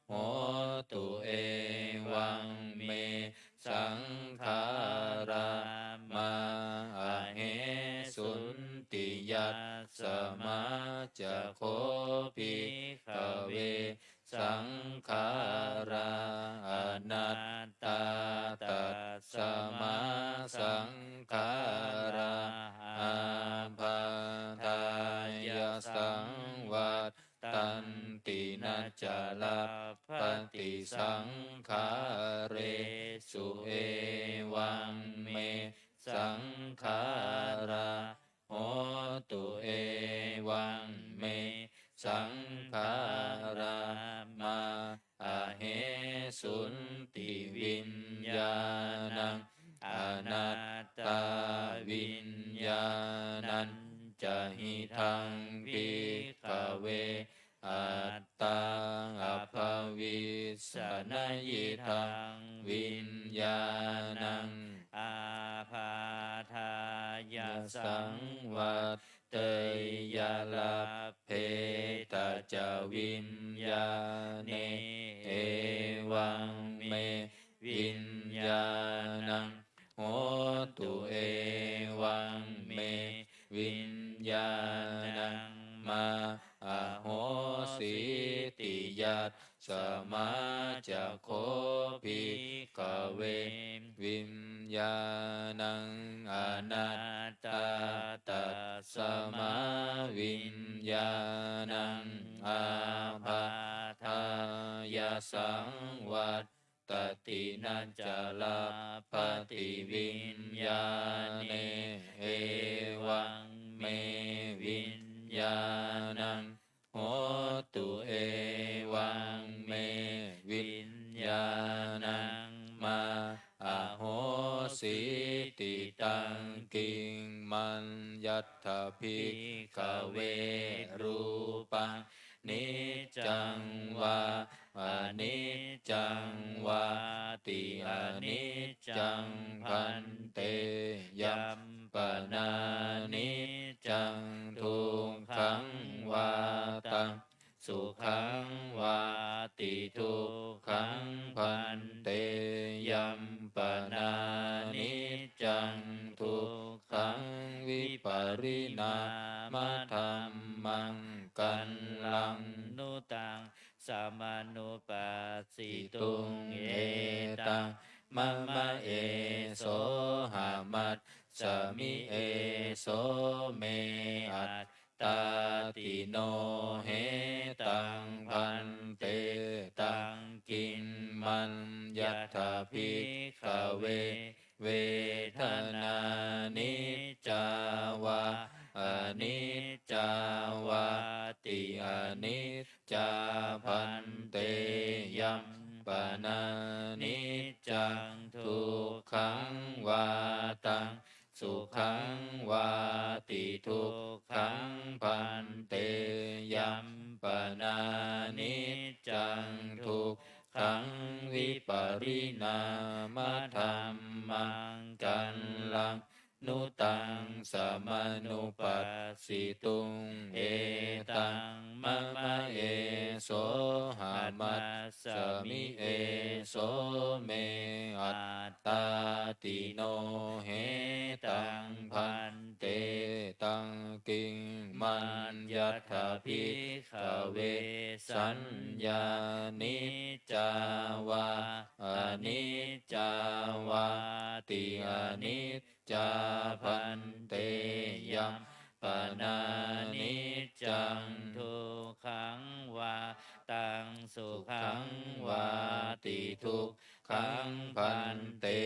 hotu, evaṃ me saṅkhārā mā ahesunti. Yasmā ca kho bhikkhave saṅkhārā anattā, tasmā saṅkhārā ābādhāya saṃvattanti, na ca labbhati saṅkhāresu, evaṃ me saṅkhārā hotu, evaṃ me saṅkhārā mā ahesunti. Viññāṇaṃ anattā, viññāṇañca hidaṃ bhikkhave attā abhavissa, na hidaṃ viññāṇaṃ ābādhāya saṃvatteyya. Labbhetha ca viññāṇe, evaṃ me viññāṇaṃ hotu, evaṃ me viññāṇaṃ mā ahosīti. Yasmā ca kho bhikkhave viññāṇaṃ anattā, tasmā viññāṇaṃ ābādhāya saṃvat tati, na ca labbhati viññāṇe, evaṃ me viññāṇaṃ hotu, evaṃ me viññāṇaṃ mā ahosīti. Taṃ kiṃ maññatha bhikkhave rūpaṃ niccaṃ vā aniccaṃ vāti aniccaṃ bhante, yampanāniccaṃ dukkhaṃ vā taṃ sukhaṃ vāti dukkhaṃ bhante, yampanāniccaṃ dukkhaṃ vipariṇāmadhammaṃ kallaṃ nu taṃ samanupassituṃ etaṃ mama esohamajjhami eso me attāti. No hetaṃ bhante, taṃ kiṃ maññatha bhikkhave, vedanā niccā vā aniccā vāti aniccā bhante, yampanāniccaṃ dukkhaṃ vā taṃ sukhaṃ vāti dukkhaṃ bhante, yampanāniccaṃ dukkhaṃ vipariṇāmadhammaṃ kallaṃ nu taṃ samanupassituṃ etaṃ mama esohamajjhami eso me attāti. No hetaṃ bhante, taṃ kiṃ maññatha bhikkhave, saññā niccā vā aniccā vāti aniccā bhante, yampanāniccaṃ dukkhaṃ vā taṃ sukhaṃ vāti dukkhaṃ bhante,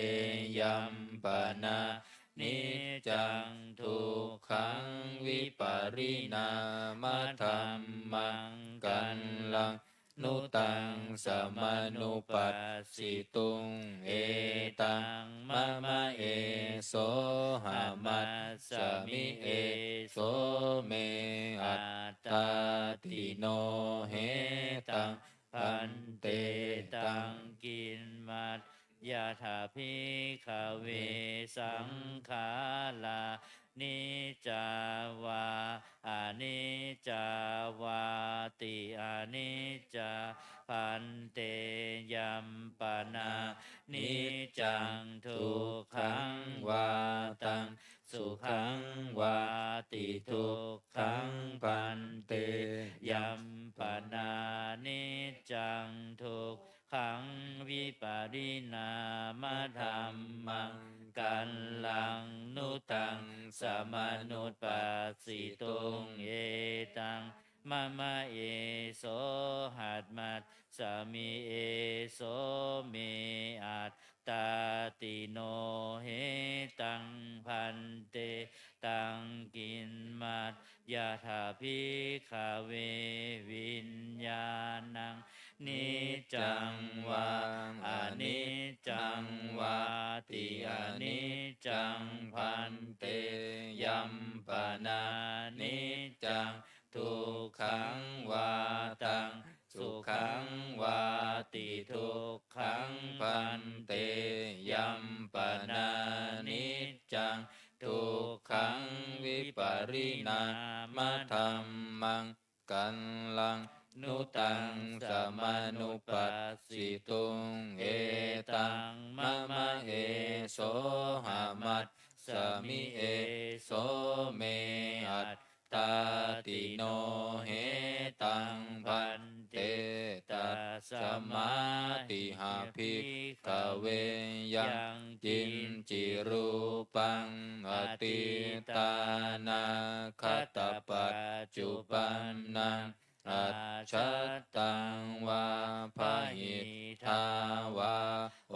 yampanāniccaṃ dukkhaṃ vipariṇāmadhammaṃ kallaṃ nu taṃ samanupassituṃ etaṃ mama esohamajjhami eso me attāti. No hetaṃ bhante, taṃ kiṃ maññatha bhikkhave saṅkhārā niccā vā aniccā vāti aniccā bhante, yampanāniccaṃ dukkhaṃ vā taṃ sukhaṃ vāti dukkhaṃ bhante, yampanāniccaṃ dukkhaṃ vipariṇāmadhammaṃ kallaṃ nu taṃ samanupassituṃ etaṃ mama esohamajjhami eso me attāti. No hetaṃ bhante, taṃ kiṃ maññatha bhikkhave viññāṇaṃ niccaṃ vā aniccaṃ vāti aniccaṃ bhante, yampanāniccaṃ dukkhaṃ vā taṃ sukhaṃ vāti dukkhaṃ bhante, yampanāniccaṃ dukkhaṃ vipariṇāmadhammaṃ kallaṃ nu taṃ samanupassituṃ etaṃ mama esohamajjhami eso me attāti. No hetaṃ bhante, tasmā tiha bhikkhave yaṃ kiñci rūpaṃ atītānāgatapaccuppannam ajjhattaṃ vā bahiddhā vā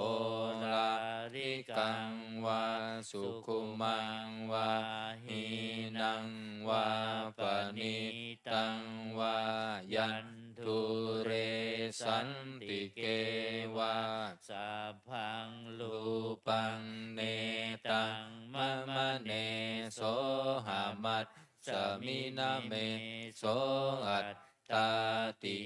oḷārikaṃ vā sukhumaṃ vā hīnaṃ vā paṇītaṃ vā yaṃ dūre santike vā sabbaṃ rūpaṃ netaṃ mama nesohamajjhami na meso attāti. attāti.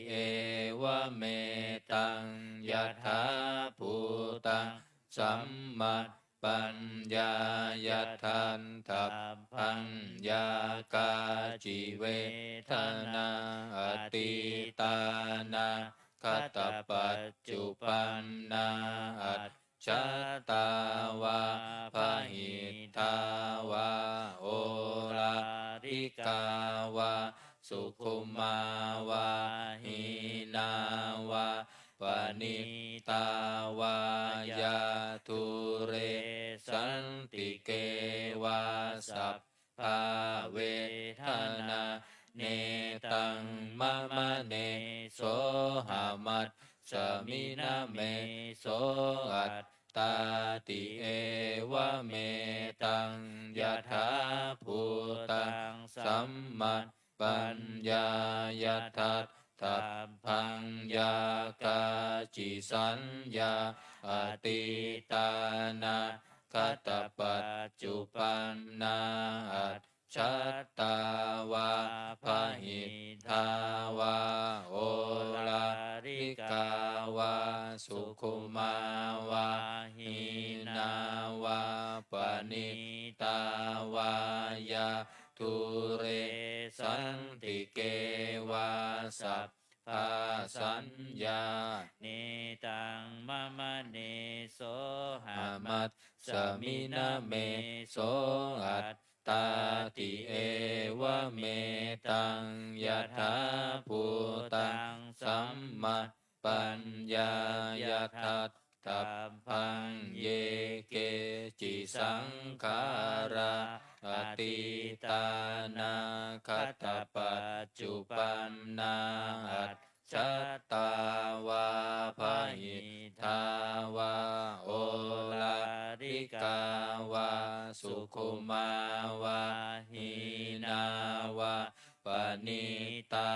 Evametaṃ yathābhūtaṃ sammat paññāya daṭṭhabbaṃ. Yā kāci vedanā atītānā gatapaccuppannaajjhattā vā bahiddhā vā oḷārikā vā sukhumā vā hīnā vā paṇītā vā yā dūre santike vā sabbā vedanā netaṃ mama nesohamasmi na meso attāti. Evametaṃ yathābhūtaṃ sammat paññāya daṭṭhabbaṃ. Yā kāci saññā atītānā gatapaccuppannaajjhattā vā bahiddhā vā oḷārikā vā sukhumā vā hīnā vā paṇītā vā yā dūre santike vā sabbā saññā netaṃ mama nesohamasmi na meso attāti. Evametaṃ yathābhūtaṃ sammat paññāya daṭṭhabbaṃ. Ye keci saṅkhārā atītānā gatapaccuppannaajjhattā vā bahiddhā vā oḷārikā vā sukhumā vā hīnā vā paṇītā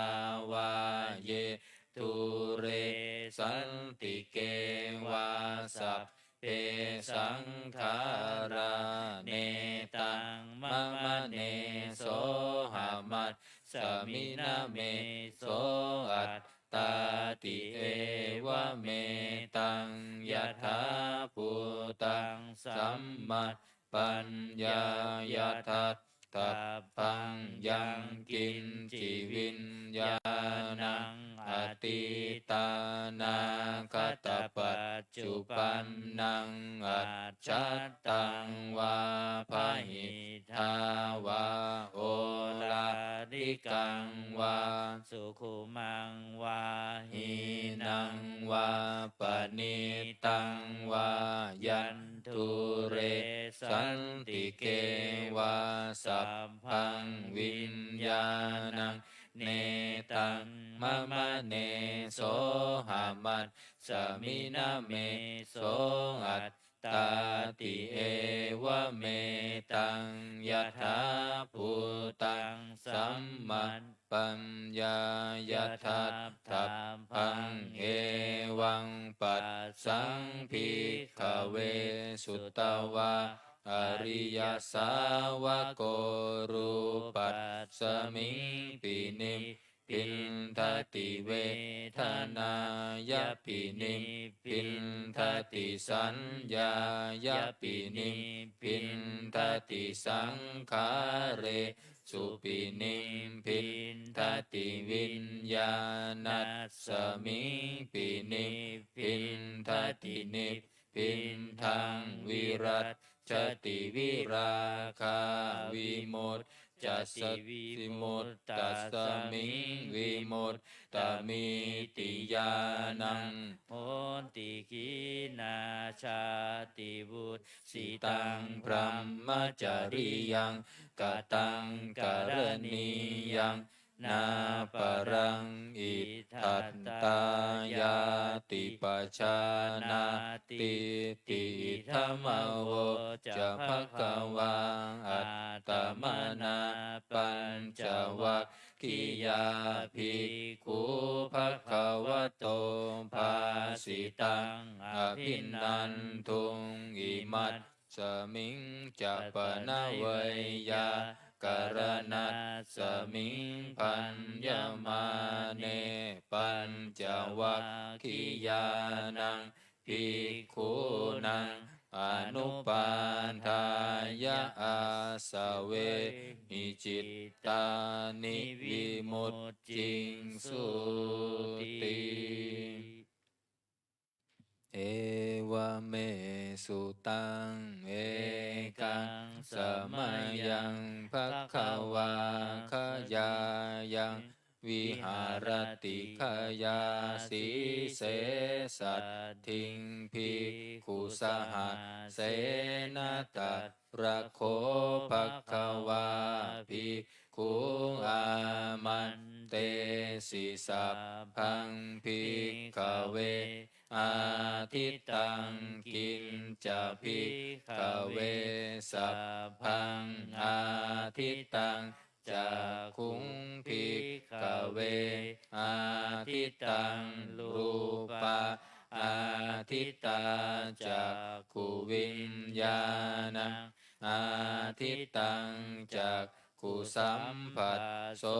vā ye dūre santike vā sabbe saṅkhārā netaṃ mama nesohamasmi na meso attāti. Evametaṃ yathābhūtaṃ sammat paññāya daṭṭhabbaṃ. Yaṅkiñci viññāṇaṃ atītānāgatapaccuppannaṃ ajjhattaṃ vā bahiddhā vā oḷārikaṃ vā sukhumā vā hīnaṃ vā paṇītaṃ vā yaṃ dūre santike vā sabbaṃ viññāṇaṃ netaṃ mama nesohamasmi na meso attāti. Evametaṃ yathābhūtaṃ sammat paññāya daṭṭhabbaṃ. Evaṃ passaṃ bhikkhave sutavā ariyasāvako rūpasmiṃ pinibbindati, vedanāya pinibbindati, saññāya pinibbindati, saṅkhāre su pinibbindati, viññāṇasmiṃ pinibbindati nibbindaṃ, virajjati virāgā vimuccati, vimuttasmiṃ vimuttamitti ñāṇaṃ hoti, khīṇā jāti, vusitaṃ brahmacariyaṃ, kataṃ karaṇīyaṃ, nāparaṃ itthattāyāti pajānātīti. Idamavoca bhagavā. Attamanā pañcavag giyā bhikkhū bhagavato bhāsitaṃ abhinanduṃ. Imasmiñca pana veyyākaraṇamajjhapakkhāre karaṇasmiṃ bhaññamāne pañcavaggiyānaṃ bhikkhūnaṃ anupādāya āsavehi cittāni vimucciṃsūti. Evaṃ me sutaṃ. Ekaṃ samayaṃ bhagavā gayāyaṃ viharati gayāsīse saddhiṃ bhikkhusahassena. Tatra kho bhagavā bhikkhū āmantesi: Sabbaṃ bhikkhave ādittaṃ. Kiñca bhikkhave sabbaṃ ādittaṃ? Cakkhuṃ bhikkhave ādittaṃ, rūpā ādittā, cakkhuviññāṇaṃ ādittaṃ, cakkhusamphasso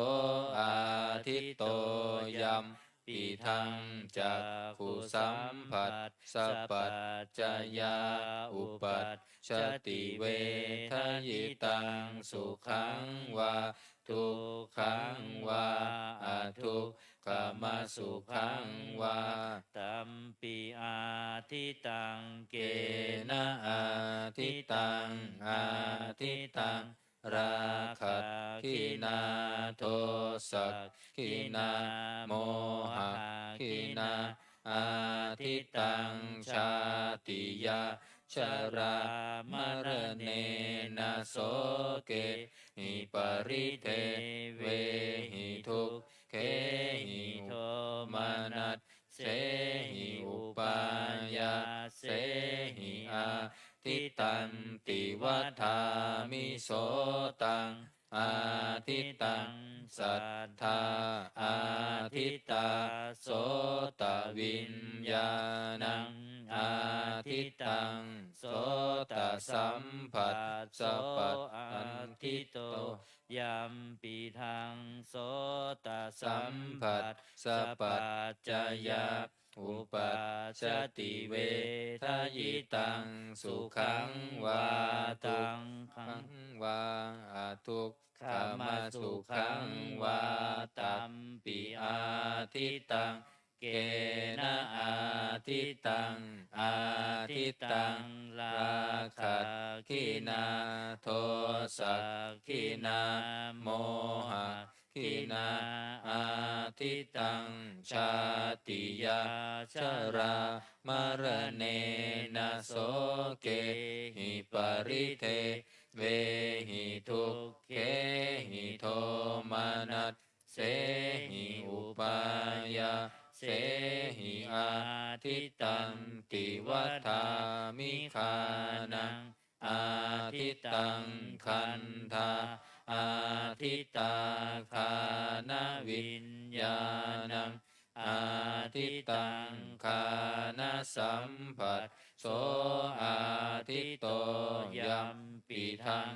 āditto yampidhaṃ cakkhusamphassapaccayā uppajjati vedayitaṃ sukhaṃ vā dukkhaṃ vā adukkhamasukhaṃ vā, tampi ādittaṃ. Kena ādittaṃ? Ādittaṃ rāgaggīnā dosag gīnā mohaggīnā, ādittaṃ jātiyā jarāmaraṇena sokehi paridevehi dukkhehi domanassehi upāyāsehi ādittanti vadāmi. So taṃ ādittaṃ. Satthā ādittā sotaviññāṇaṃ ādittaṃ, sotasamphasso āditto yampidhaṃ sotasamphassapaccayaṃ uppajjati vedayitaṃ sukhaṃ vā dukkhaṃ vā adukkhamasukhaṃ vā, tampi ādittaṃ. Kena ādittaṃ? Ādittaṃ rāgaggīnā dosaggīnā moha gīnā, ādittaṃ jātiyā jarāmaraṇena sokehi paridevehi dukkhehi domanassehi upāyāsehi ādittanti vadāmi. Ghānaṃ ādittaṃ, gandhā ādittā, ghānaviññāṇaṃ ādittaṃ, ghānasamphasso āditto yampidhaṃ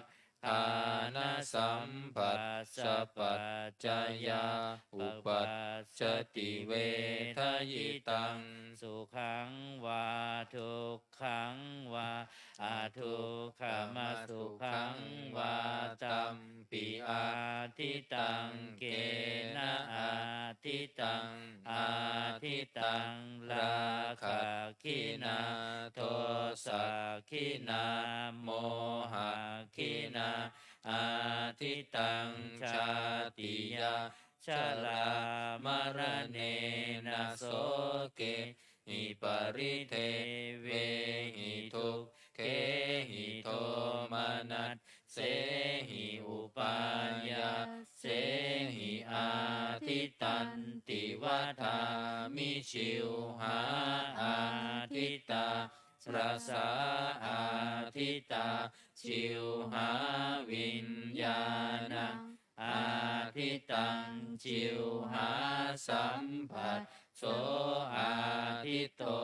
ghānasamphassapaccayaṃ uppajjati vedayitaṃ sukhaṃ vā dukkhaṃ vā adukkhamasukhaṃ vā, tampi ādittaṃ. Kena ādittaṃ? Ādittaṃ rāgaggīnā dosaggīnā mohaggīnā, ādittaṃ jātiyā jarāmaraṇena sokehi paridevehi dukkhehi domanassehi upāyāsehi ādittanti vadāmi. Jivhā ādittā, rasā ādittā, jivhāviññāṇaṃ ādittaṃ, jivhāsamphasso āditto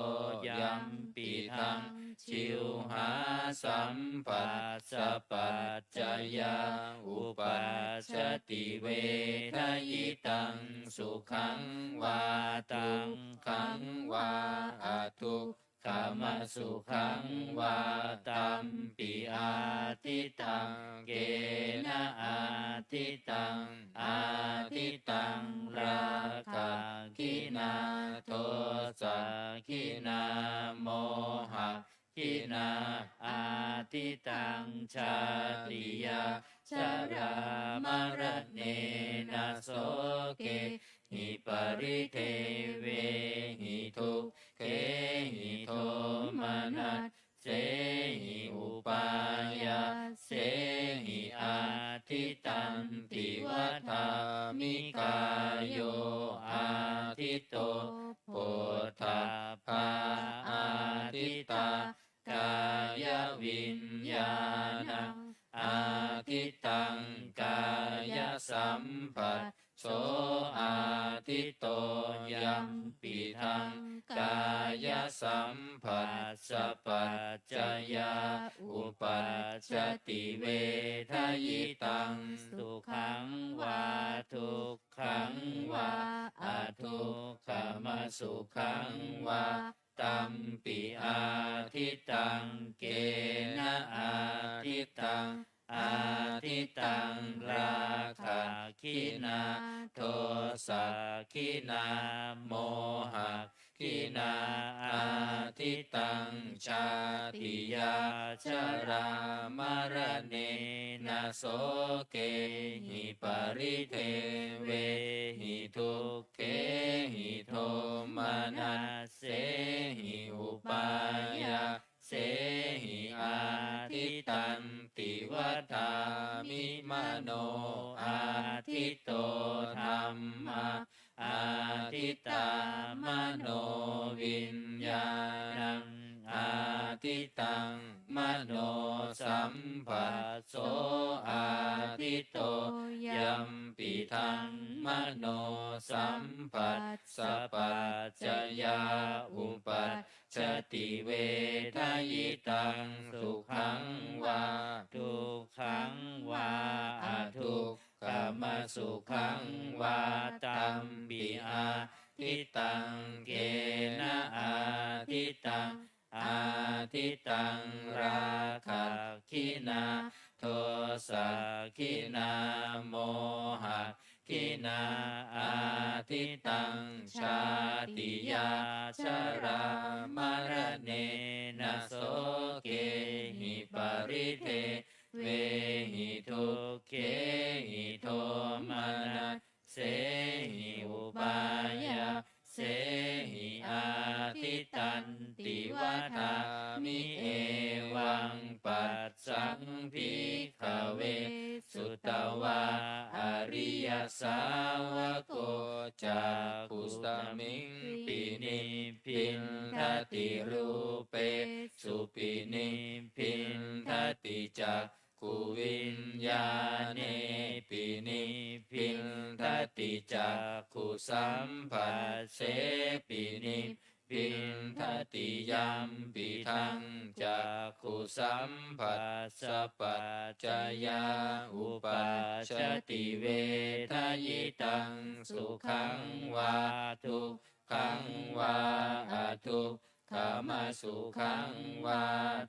yampidhaṃ jivhāsamphassapaccayaṃ uppajjati vedayitaṃ sukhaṃ vā dukkhaṃ vā adukkhamasukhaṃ vā tampi ādittaṃ. Kena ādittaṃ? Ādittaṃ rāgagginā dosagginā mohagginā. Ādittaṃ jātiyā jarāmaraṇena sokehi paridevehi dukkhehi domanassehi upāyāsehi. Ādittanti vadāmi. Kāyo āditto, phoṭṭhabbā ādittā, kāyaviññāṇaṃ ādittaṃ, kāyasamphasso āditto, yampidaṃ kāyasamphassapaccayaṃ uppajjati vedayitaṃ sukhaṃ vā dukkhaṃ vā adukkhamasukhaṃ vā tampi ādittaṃ. Kena ādittaṃ? Ādittaṃ rāgagginā dosagginā mohagginā. Ādittaṃ jātiyā jarāmaraṇena sokehi paridevehi dukkhehi domanassehi upāyāsehi. Ādittanti vadāmi. Mano āditto, dhammā ādittā, manoviññāṇaṃ ādittaṃ, manosamphasso āditto, yampidaṃ manosamphassapaccayaṃ uppajjati vedayitaṃ sukhaṃ vā dukkhaṃ vā adukkhamasukhaṃ vā tampi ādittaṃ. Kena ādittaṃ? Ādittaṃ rāgagginā dosagginā mohagginā. Ādittaṃ jātiyā jarāmaraṇena sokehi paridevehi dukkhehi domanassehi upāyāsehi. Ādittanti vadāmi. Evaṃ passaṃ bhikkhave sutavā ariyasāvako cakkhusmiṃpi nibbindati, rūpesupi nibbindati, cakkhuviññāṇepi nibbindati, cakkhusamphassespi nibbindati. Yampidaṃ cakkhusamphassapaccayaṃ uppajjati vedayitaṃ sukhaṃ vā dukkhaṃ vā adukkhamasukhaṃ vā,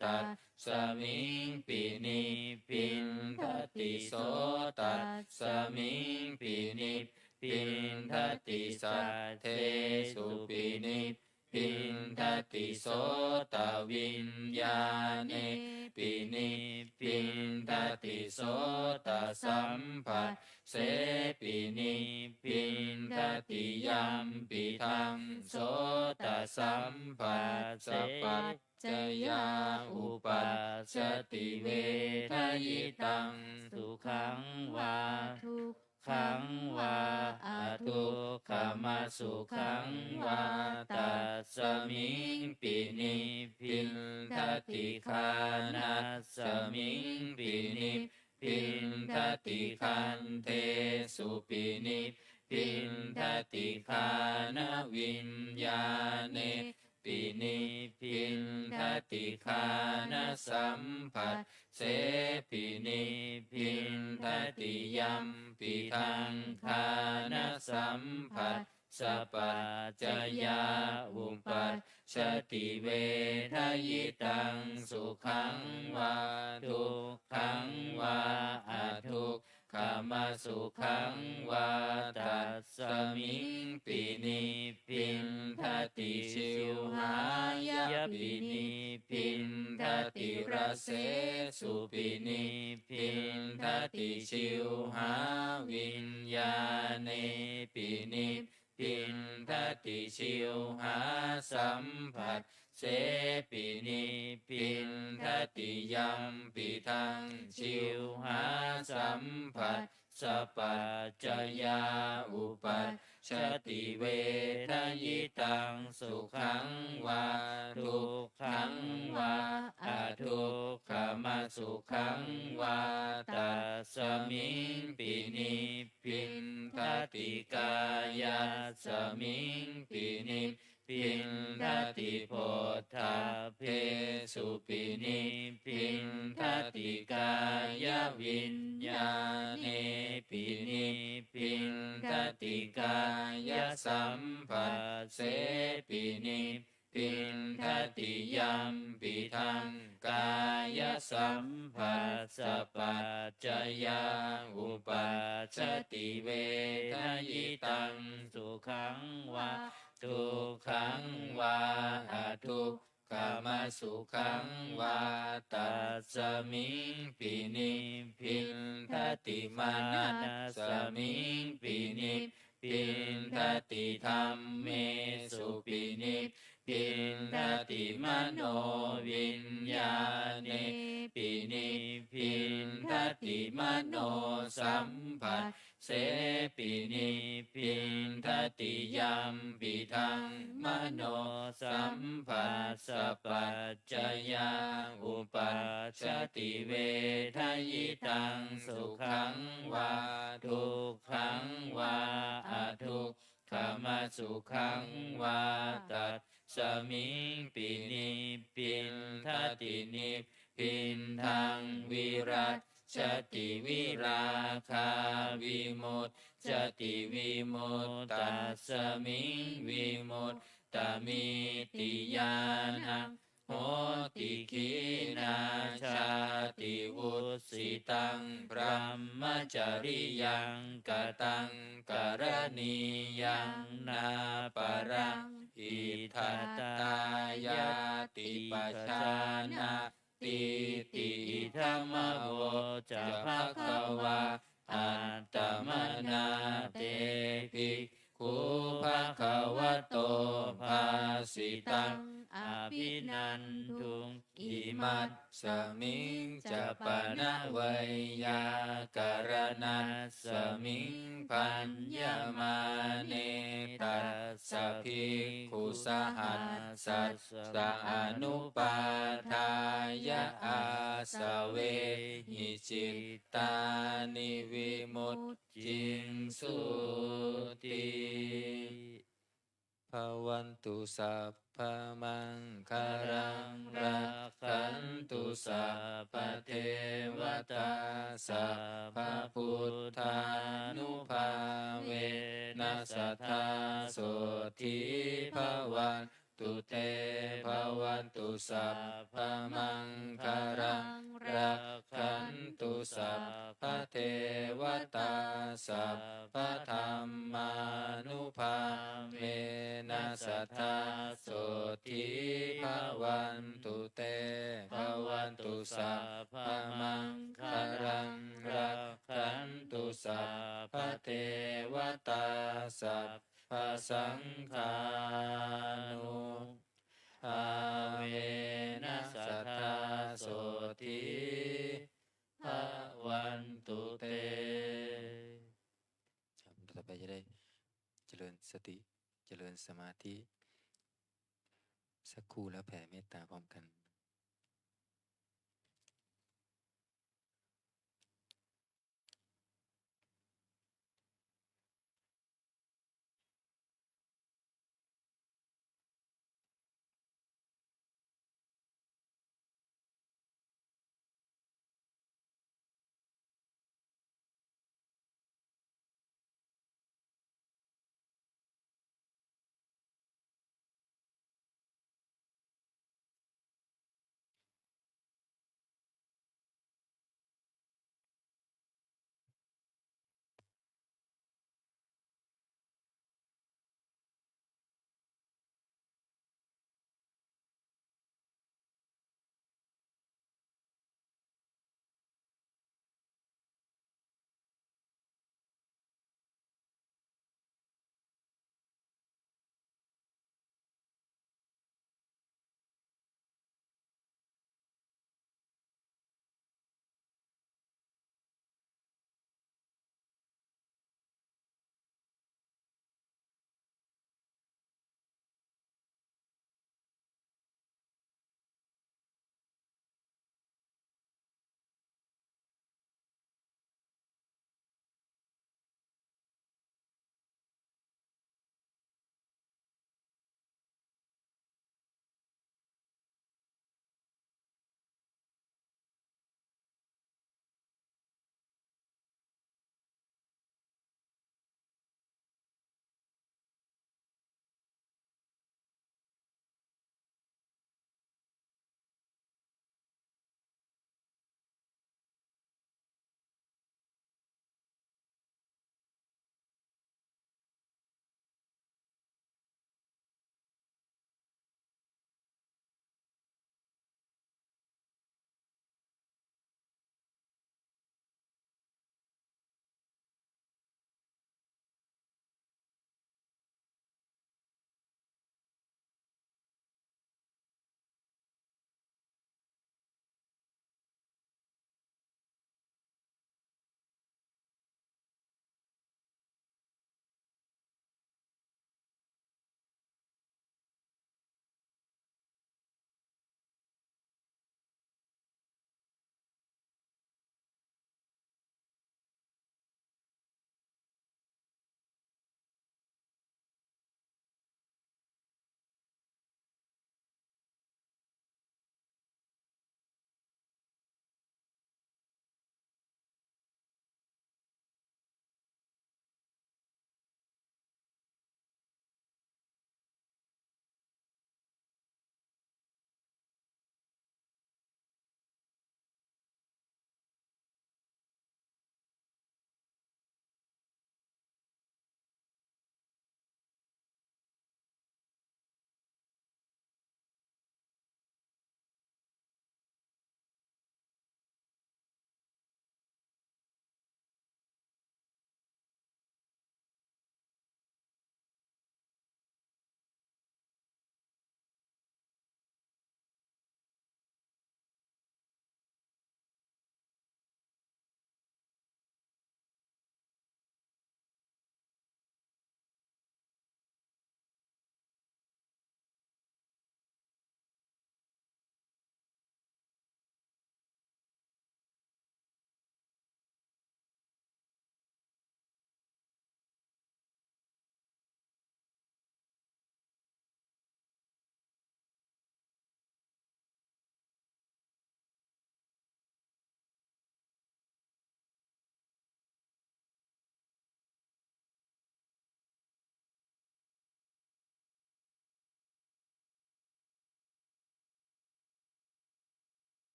tasmiṃpi nibbindati. Sotasmiṃpi nibbindati. Saddesupi nibbindati. Sotaviññāṇepi nibbindati. Sotasamphassepi nibbindati. Yampidaṃ sotasamphassapaccayā uppajjati vedayitaṃ sukhaṃ vā dukkhaṃ vā adukkhamasukhaṃ vā, tasmiṃpi nibbindati. Ghānasmiṃpi nibbindati. Gandhesupi nibbindati. Ghānaviññāṇepi nibbindati. Ghānasamphat sepi nibbindati. Yampidaṃ ghānasamphassapajjayā uppajjati vedayitaṃ sukhaṃ vā dukkhaṃ vā adukkhamasukhaṃ vā tasmimpi nibbindati. Jivhāyapi nibbindati, rasesupi nibbindati, jivhāviññāṇepi nibbindati, jivhāsamphat sepi nibbindati. Yampidaṃ jivhāsamphassapajjayā uppajjati vedayitaṃ sukhaṃ vā dukkhaṃ vā adukkhamasukhaṃ vā tasmimpi nibbindati. Kāyasmimpi nibbindati, phoṭṭhabbesupi nibbindati, kāyaviññāṇepi nibbindati, kāyasamphasepi nibbindati. Yampidaṃ kāyasamphassapajjayā uppajjati vedayitaṃ sukhaṃ vā dukkhaṃ vā adukkhamasukhaṃ vā tasmimpi nibbindati. Manasmimpi nibbindati, dhammesupi nibbindati, manoviññāṇepi nibbindati, manosamphat sepi nibbindati. Yampidaṃ manosamphassapajjayā uppajjati vedayitaṃ sukhaṃ vā dukkhaṃ vā adukkhamasukhaṃ vā tasmimpi nibbindati. Nibbindaṃ virajjati, virāgā vimuccati, vimuttasmiṃ vimuttamitti ñāṇaṃ hoti. Khīṇā jāti, vusitaṃ brahmacariyaṃ, kataṃ karaṇīyaṃ, nāparaṃ itthattāyāti pajānā tīti. Idamavoca bhagavā. Attamanā te bhikkhū bhagavato bhāsitaṃ abhinanduṃ. Imasmiṃ ca pana veyyākaraṇasmiṃ bhaññamāne tassa bhikkhusahassassa anupādāya āsavehi cittāni vimucciṃsūti. Bhavatu sabbamaṅgalaṃ, rakkhantu sabbadevatā, sabbabuddhānubhāvena sadā sotthī bhavantu te. Bhavatu sabbamaṅgalaṃ, rakkhantu sabbadevatā, sabbadhammānubhāvena sadā sotthī bhavantu te. Bhavatu sabbamaṅgalaṃ, rakkhantu sabbadevatā, sabbasaṅghānubhāvena sadā sotthī bhavantu te. ลำดับต่อไปจะได้เจริญสติ เจริญสมาธิ สักครู่แล้วแผ่เมตตาพร้อมกัน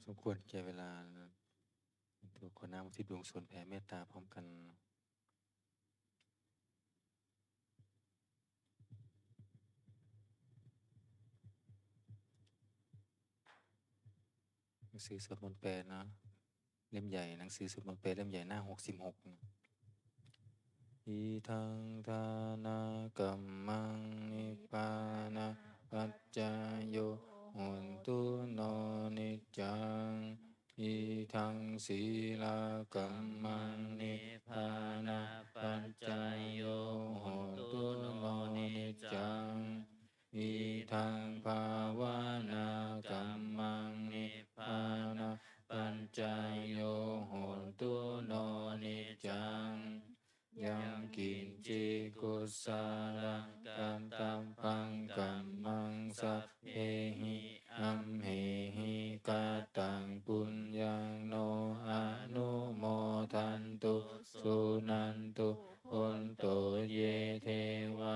สมควรแก่เวลา ทุกคนน้อมอุทิศบุญกุศลแผ่เมตตาพร้อมกัน หนังสือสวดมนต์แปลเนาะ เล่มใหญ่ หนังสือสวดมนต์แปลเล่มใหญ่ หน้าหกสิบหก Idaṃ dānakammaṃ nibbānapaccayo hotu no niccaṃ. Idaṃ sīlakammaṃ nibbānapaccayo hotu no niccaṃ. Idaṃ bhāvanākammaṃ nibbānapaccayo hotu no niccaṃ. Yaṃ kiñci kusalaṃ katabbaṃ kammaṃ sabbehi amhehi kataṃ puññaṃ no anumodantu suṇantu bhonto ye devā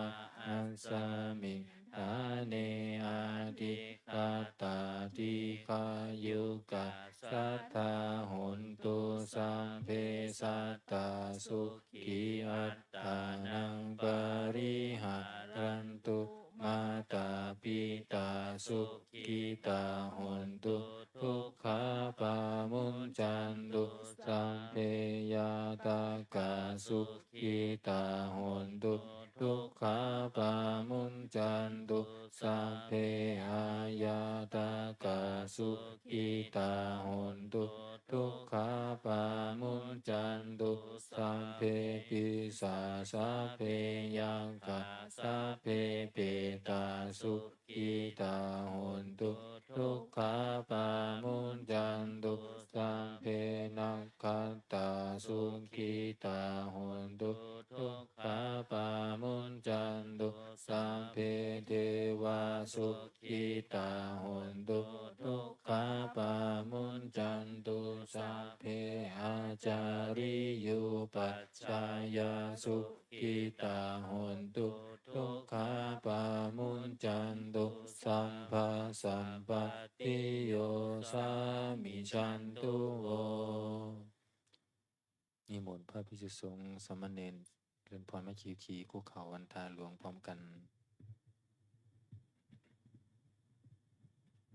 asmiṃ ṭhāne adhigatā dīghāyukā sadā hontu sabbe sattā sukhī attānaṃ pariharantu. Mātā pitā sukhitā hontu dukkhā pamuñcantu. Sabbe ñātakā sukhitā hontu dukkhā pamuñcantu. Sabbe aññātakā sukhitā hontu dukkhā pamuñcantu. Sabbe pisā sabbe yakkhā sabbe petā sukhitā hontu dukkhā pamuñcantu. Sabbe nakkhattā sukhitā hontu dukkhā pamuñcantu. Sabbe devā sukhitā hontu dukkhā pamuñcantu. Sabbe ācariyupajjhāyā sukhitā hontu dukkhā pamuñcantu. Sabbasampattiyo samijjhantu vo. นิมนต์พระภิกษุสงฆ์สามเณรเจริญพรแม่ชี คุกเข่าวันทาหลวงพร้อมกัน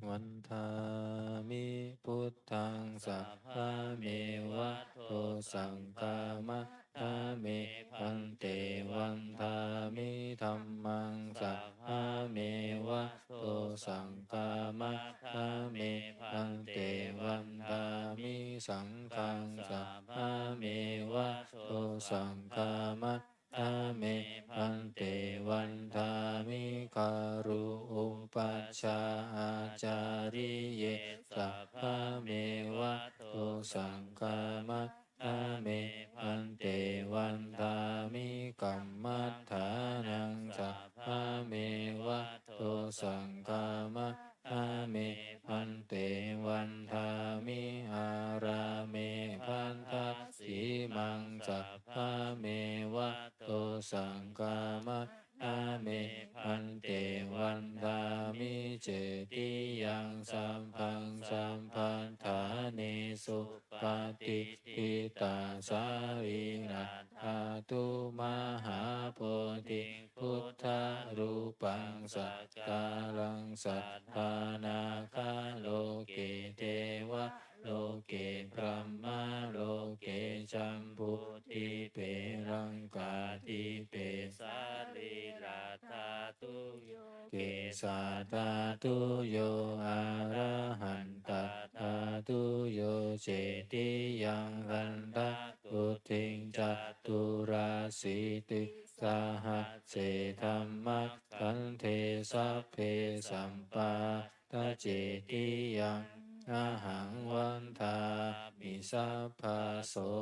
Vandāmi buddhaṃ sabbameva dosaṃ khamatha me bhante. Vandāmi dhammaṃ sabbameva dosaṃ khamatha me bhante. Vandāmi saṅghaṃ sabbameva dosaṃ khamatha me bhante. Vandāmi guru upajjhā ācariye sabbameva dosaṃ khamatha me bhante. Vandāmi kammaṭṭhānaṃ sabbameva dosaṃ khamatha me bhante. Vandāmi ārāme bhaddasīmaṃ sabbameva dosaṃ khamatha me bhante. Vandāmi cetiyaṃ sabbaṃ sabbaṭṭhānesu patiṭṭhitā sārīradhātu mahābodhiṃ buddharūpaṃ sakkāraṃ sadā nāgarāje devaloke brahmaloke jambudīpe laṅkādīpe sārīradhātuyo kesādhātuyo arahatadhātuyo cetiyaṃ gandhakuṭiṃ caturāsītisahas se dhammakkhandhe sabbe sampāda cetiyaṃ ahaṃ vandāmi sabbaso.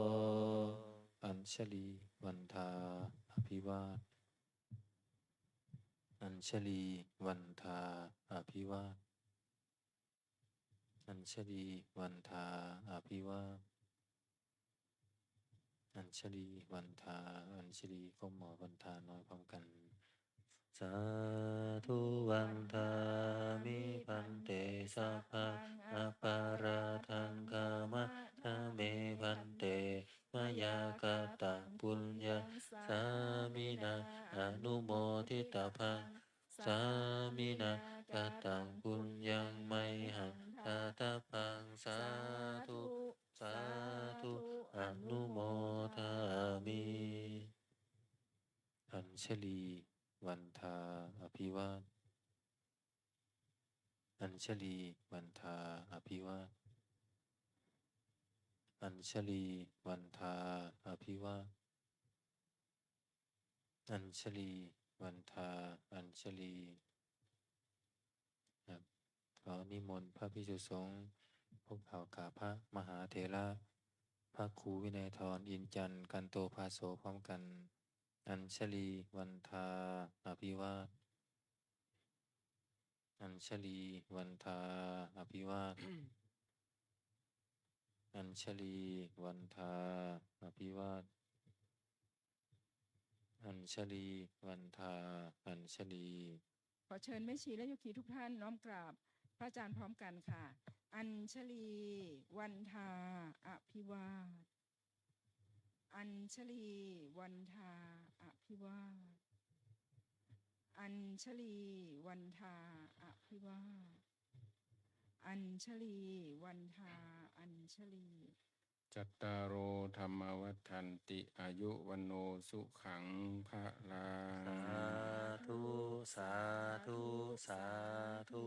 Añjalī vandā abhivād. Añjalī vandā abhivād. Añjalī vandā abhivād. Añjalī vandā. Añjalī ก้มหัว vandā น้อยพร้อมกัน Sādhu vandāmi bhante, sabbaṃ aparādhaṃ khamatha me bhante, mayā kataṃ puññaṃ sāminā anumoditabbaṃ, sāminā kataṃ puññaṃ mayhaṃ dātabbaṃ. Sādhu, sādhu, anumodāmi. Añjalī vandā abhivā. Añjalī vandā abhivā. Añjalī vandā abhivā. Añjalī vandā añjalī. ครับ ขอนิมนต์พระภิกษุสงฆ์ พวกเขากราบพระมหาเถระ พระครูวินัยธร อินทร์จันทร์ กันโตภาโส พร้อมกัน Añjalī vandā abhivā. Añjalī vandā abhivā. Añjalī vandā abhivā. Añjalī vandā añjalī. ขอเชิญแม่ชีและโยคีทุกท่านน้อมกราบพระอาจารย์พร้อมกันค่ะ Añjalī vandā abhivā. Añjalī vandā abhivā. Añjalī vandā abhivā. Añjalī vandā añjalī. Cattāro dhammā vaḍḍhanti, āyu vaṇṇo sukhaṃ balaṃ. Sādhu, sādhu, sādhu.